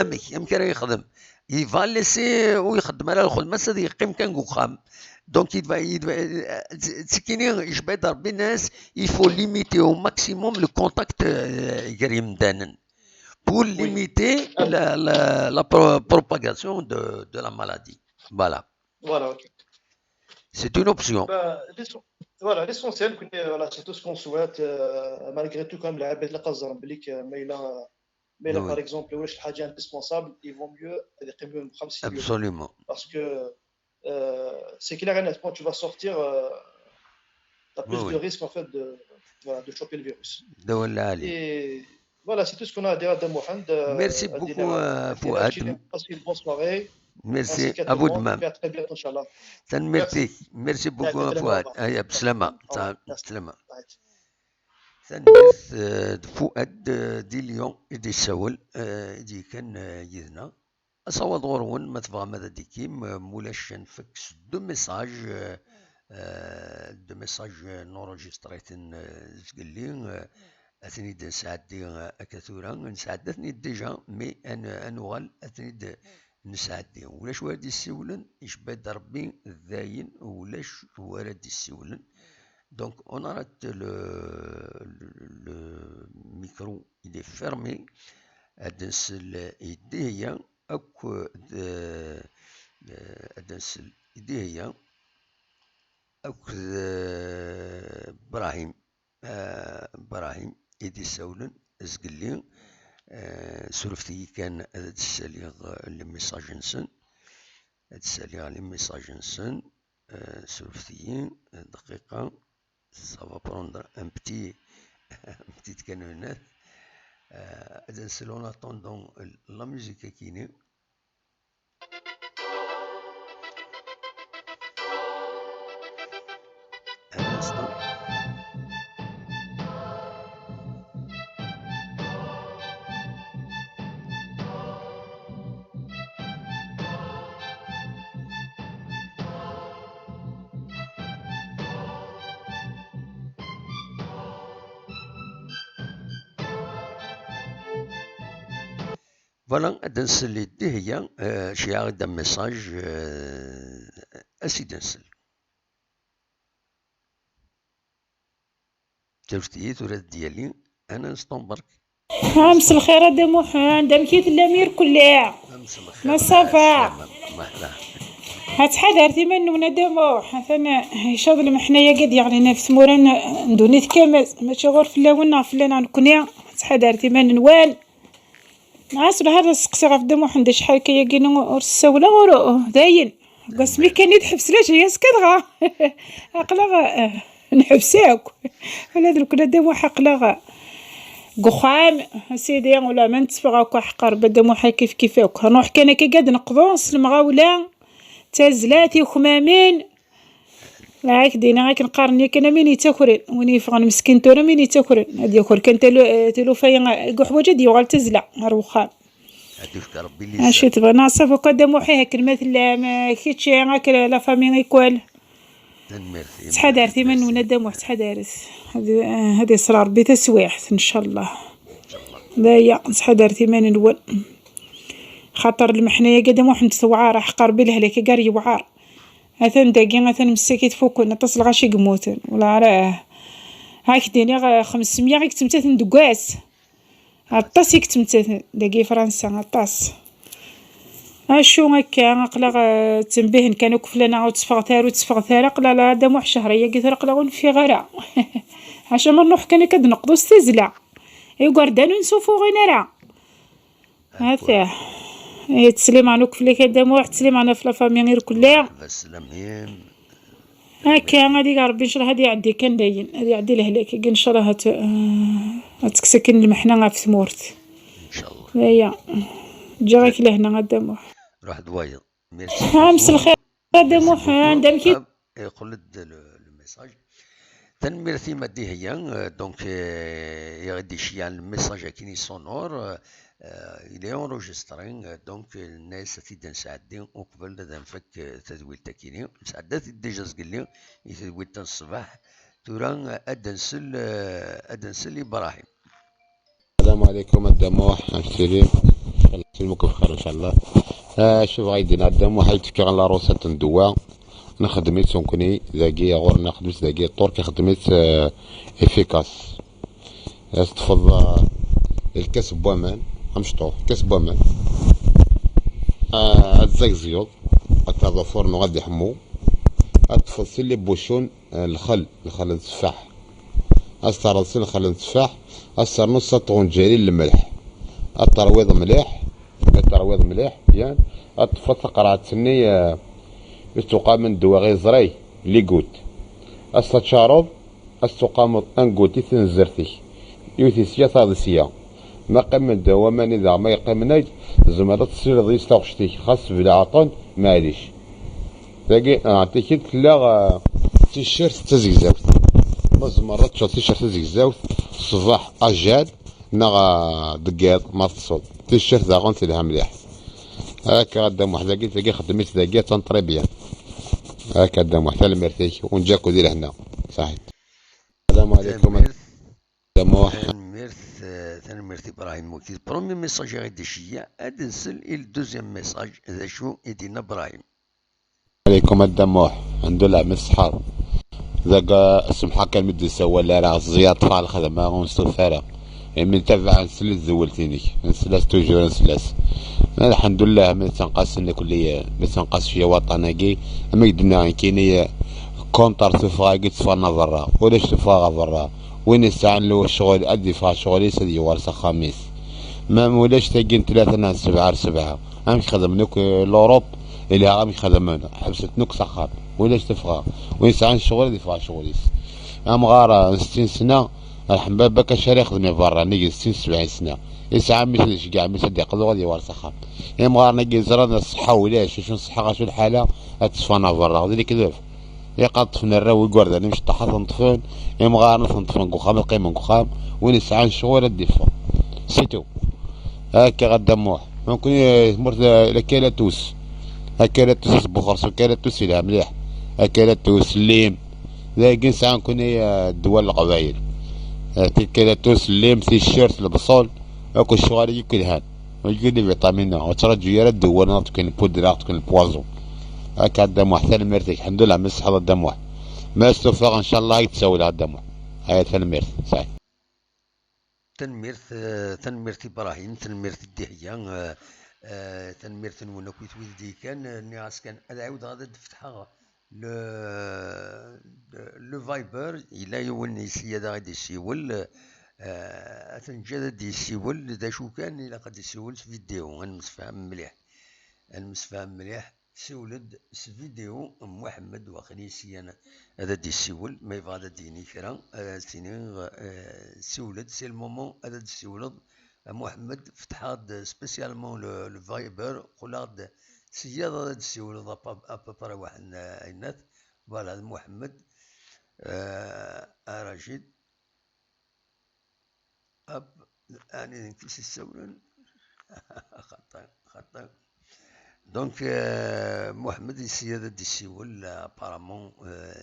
امك امك راه يخدم il va laisser ويخدم على الخدمه سادي يقيم كان وخام. Donc il va, il va تكيني يجبد ربي الناس il faut limiter au maximum le contact غير يمدانن pour limiter oui. la, la, la propagation de, de la maladie. Voilà. Voilà, ok. C'est une option. Voilà, l'essentiel, voilà, c'est tout ce qu'on souhaite, euh, malgré tout, comme la Abed Lakazar, mais là, mais là, oui. Par exemple, oui, c'est indispensable, il vaut mieux les premiers. Absolument. Parce que euh, c'est clair et net, quand tu vas sortir, euh, tu as plus oui, de oui. Risques en fait de, voilà, de choper le virus. Et voilà, c'est tout ce qu'on a à dire à Mohamed. Merci beaucoup, euh, Fouad. Passez une bonne soirée. Merci à vous de même. À très bientôt, Inch'Allah. Merci. Merci beaucoup, Fouad. Allez, بسلامة. بسلامة. Tanemmirt, euh, d Fouad, euh, di Lyon, i d-yessawel, euh, i d-yekkan, euh, yid-neɣ. Asawaḍ ɣur-wen, ma tebɣam ad d-ikim, euh, mulac ad nfek s deux messages, euh, euh, deux messages, euh, nurǧistriten, euh, zgelli, euh, ad ten-id-nesɛeddi, euh, akka tura, nesɛedda-ten-id déjà, mais ad n-, ad nuɣal ad ten-id-nesɛeddi. Ulac wara d-yessiwlen, icba-d Rebbi dayen, ulac wara d-yessiwlen. Donc, on arrête le, le, le micro, il est fermé. Ad nsel i Dihya akk d, ad nsel i Dihya akk d Brahim. Brahim i d-isawlen zgelli. Surfet-iyi kan ad d-ssaliɣ le message-nsen. Ad d-ssaliɣ le message-nsen. Surfet-iyi dqiqa. Ça va prendre un petit, une petite canonnade. Euh, en attendant la musique qui est un instant. Voilà, ad nsel i Dihya, euh, j'ai un message, euh, ad s-id-nsel. Tawet-iyi tura d-yali, un instant برك. مساء الخير a Dda Muḥend, amek i tellam irkelli? Ma ça va? Ttḥadaret iman-nwen a Dda Muḥ, atan icaḍ lmeḥna-yagi ad yeɣlin ɣef tmura n ddunit kamel, mačči ɣur fell-awen neɣ fell-aneɣ nekkni. Ttḥadaret iman-nwen. Ɛas lḥal ad seqsiɣ ɣef Dda Muḥend acḥal akka-agi ur ssawleɣ, ur, dayen. Deg wasmi kan i d-ḥebs la jeunesse kan dɣa. Aql-aɣ, eh, nḥebs akk. Ula d nekkni a Dda Muḥ aql-aɣ deg uxxam. A sidi, ula ma netteffeɣ akk, aḥeqq Rebbi a Dda Muḥ, kif kif akk. Nruḥ kan akka ad neqḍu s lemɣawla, d tazzla, tikmamin. La ak-d-iniɣ akken qqaren yakan am win yettakren. Win yeffɣen meskin tura am win yettakren. Ad yaker kan talu-, eh, talufa-ya deg uḥwaǧ ad yuɣal d tazzla ar wexxam. Ad yefk Rebbi liser. Acu tebɣa? Neɣ safu akka a Dda Muḥ, ihi akken ma tellam, eh, kečči, akken la famille école. Tanemmirt. Ttḥadaret iman-nwen a Dda Muḥ, ttḥadaret. Ad, eh, ad yesra Rebbi taswiɛt, ncallah. Ncallah. D aya, ttḥadaret iman-nwen. Xaṭer lmeḥna-yagi a Dda Muḥ n tewɛer, aḥeqq Rebbi lehlak-agi ar yewɛer. Atan dagi, atan msakit fukken, aṭas lɣaci i yemmuten. Wala ara, ha k-d-iniɣ, eh, xemsemya i yettmettaten deg wass. Aṭas i yettmettaten dagi i Fransa, aṭas. Acu akka, aql-aɣ, eh, ttembihen kan akk fell-aneɣ, ur tteffɣet ara, ur tteffɣet ara, aql-aɣ la Dda Muḥ ccehra-yagi tura aql-aɣ ur neffiɣ ara. Acu ma nruḥ kan akka ad neqḍu s tazzla. Igerdan ur nsufuɣin ara. Ata. Eh, ttesliman akk fell-ak a Dda Muḥ, ttesliman ɣef la famille irkelli. Akka, ad iga Rebbi, ncallah, ad iɛeddi kan dayen, ad iɛeddi lehlak-agi, ncallah, ad, eh, ad tekkes akin lmeḥna ɣef tmurt. Ncallah. Aya. Ǧǧiɣ-ak lehna a Dda Muḥ. Ruḥ d wayeḍ. Merci. Ah, mselxir a Dda Muḥ, anda amek i- Yeqqel-d le, le message. Tanemmirt-im a Dihya, euh, donc, euh, i ɣ-d-iceyyen le message-agi sonore, euh, il est enregistré, euh, donc, euh, nenna-as ad t-id-nesɛeddi uqbel ad nfak, euh, tadwilt-agi. Nesɛedda-t-id déjà zgelli i tadwilt n ṣṣbeḥ. Tura, euh, ad nsel, euh, ad nsel Ibrahim. السلام عليكم الدموح، عشتيري؟ الله يسلمك بخير إن شاء الله. آه، شوف غايدين الدموح، هاي تفكر على روسة الدواء. نخدمت سونكني ذاكي غور نخدمت ذاكي الطور كخدمت، آه، إفيكاس. تفض، آه، الكاس بوامان، أمشطوح، كاس بوامان. آه، هاد زيزيوض، هاد الفرن غادي يحمو. هاد تفض سي لي بوشون، آه، الخل، الخل نتفاح. أستعرض سي الخل نتفاح، أستعرض نص طونجيري الملح. الترويض مليح، الترويض مليح، بيان. التفض قرعة سنية، آه، يتوقع من دواغي زري، لي قوت. أستشارض، أستقامض أنقوتي تنزرتك. يوتي سيا تاض سيا. ما قيمن دا وماني دا ما يقيمناي، زعما لا تصير ضيس تاغشتيك، خاص بلا عطن، معليش. داكي، آه، عطيك انت لا، آه، تيشيرت تزكزاوت. ما زمرت شو تيشيرت تزكزاوت، صباح أجاد، نغا دقيق ما تصل. تيشيرت داغون تلها مليح. هاكا غدا محداكي تلاقي خدمت داكي تنطري بيان. هاكا غدا محتال مرتيك ونجاكو دير هنا. صحيح. السلام عليكم. Tanemmirt. Tanemmirt, eh, tanemmirt Ibrahim Moukid. Premier message i ɣ-d-iceyyeɛ, ad nsel i le deuxième message, d acu i d-yenna Ibrahim. عليكم الدموح، الحمد لله من الصحة. ذاك سمحة كان مدي سوى لا راه زياد فال الخدمة ونستوفى راه. من تبع نسل الزول تينيك، نسلاس توجور نسلاس. الحمد لله، ما تنقص لنا كلية، ما تنقص في وطناكي. أما قدنا كيني كونتر تفاقي تفانا برا، ولا شتفاغا برا. وين يسعى له الشغل، أدي فيها شغل يسد يوار سخاميس. ما مولاش تاقين ثلاثة ناس سبعة على سبعة. أمك خدم نوك لوروب، إلى أمك خدم حبست نوك سخام. ولا شتفغا. وين يسعى الشغل، أدي فيها شغل يس. أم غارة ستين سنة، الحمد لله بك شاري خدمي برا، نيجي ستين سبعين سنة. يسعى ميس يشجع ميس يدي قدو غادي يوار سخام. أم غارة نيجي زران الصحة ولا شو، شو الصحة، شو الحالة، أتصفانا برا، غادي لك ذوف. يقطفن الراوي قرد، أنا مش طحت نطفن. أم غارة نطفن قخام، القيمة قخام. وين يسعى الشغل، أدي فيها. سيتو. هاكا غدا موح. ممكن، آه، مرت، آه، لكيلاتوس. هكيلاتوس بوخرس، هكيلاتوس إلها مليح. هكيلاتوس، الليم. ذاك نسعى نكون هي الدول القبايل. آه، تلكيلاتوس، الليم، تيشيرت، البصل. أكو الشغل يكل هان. ويجي لي فيتامين، وترجو يا رد، هو ناطق كاين البودرة، كاين البوازون. هاكا غدا موح، حتى المرتك، الحمد لله، من الصحة غدا موح. ما استوفى إن شاء الله يتساوي غدا موح. هاي حتى المرت، صحيح. Tanemmirt, eh, tanemmirt Ibrahim, tanemmirt Dihya, eh, eh, tanemmirt-nwen akk i twid d-yekkan, eh, nniɣ-as kan ad ɛiwdeɣ ad d-fetḥeɣ le, le Viber, yella yiwen yesli ad aɣ-id-isiwel, eh, Eh, ad t-neǧǧ ad d-yessiwel, d acu kan, ilaq ad d-yessiwel s vidéo, ad nemsefham mliḥ. Ad nemsefham mliḥ, siwel-d s vidéo, Muḥemmed, waqil i syan ad d-yessiwel, ma yebɣa ad d-yini kra, ad as-tiniḍ, eh, siwel-d, c'est le moment ad d-tessiwleḍ, a Muḥemmed, fetḥeɣ-d spécialement le, le Viber, qqleɣ-d s yiḍ ad d-tessiwleḍ à peu, à peu près waḥed n, eh, ayennat, voilà, d Muḥemmed, eh, a Rajid. Hop, ɛni d nekk i s-issawlen? Xaṭi, xaṭi. Donc, euh, Muḥemmed yessi ad d-yessiwel, euh, apparemment, euh,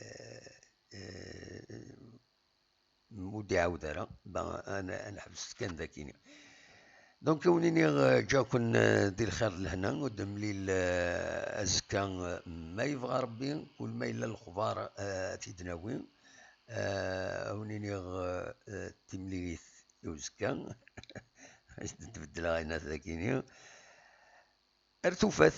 euh, euh, ur d-iɛawed ara. Ben, ad n-, ad neḥbes kan dagi. Donc, ad wen-iniɣ, euh, ǧǧaken, euh, di lxir d lehna, ur d-nemlil, euh, azekka, euh, ma yebɣa Rebbi, kul ma yella lexbar, euh, ad t-id-nawi. Eh, ad wen-iniɣ, eh, eh, timlilit i uzekka. Ad tbeddleɣ ayen dagini. Ar tufat.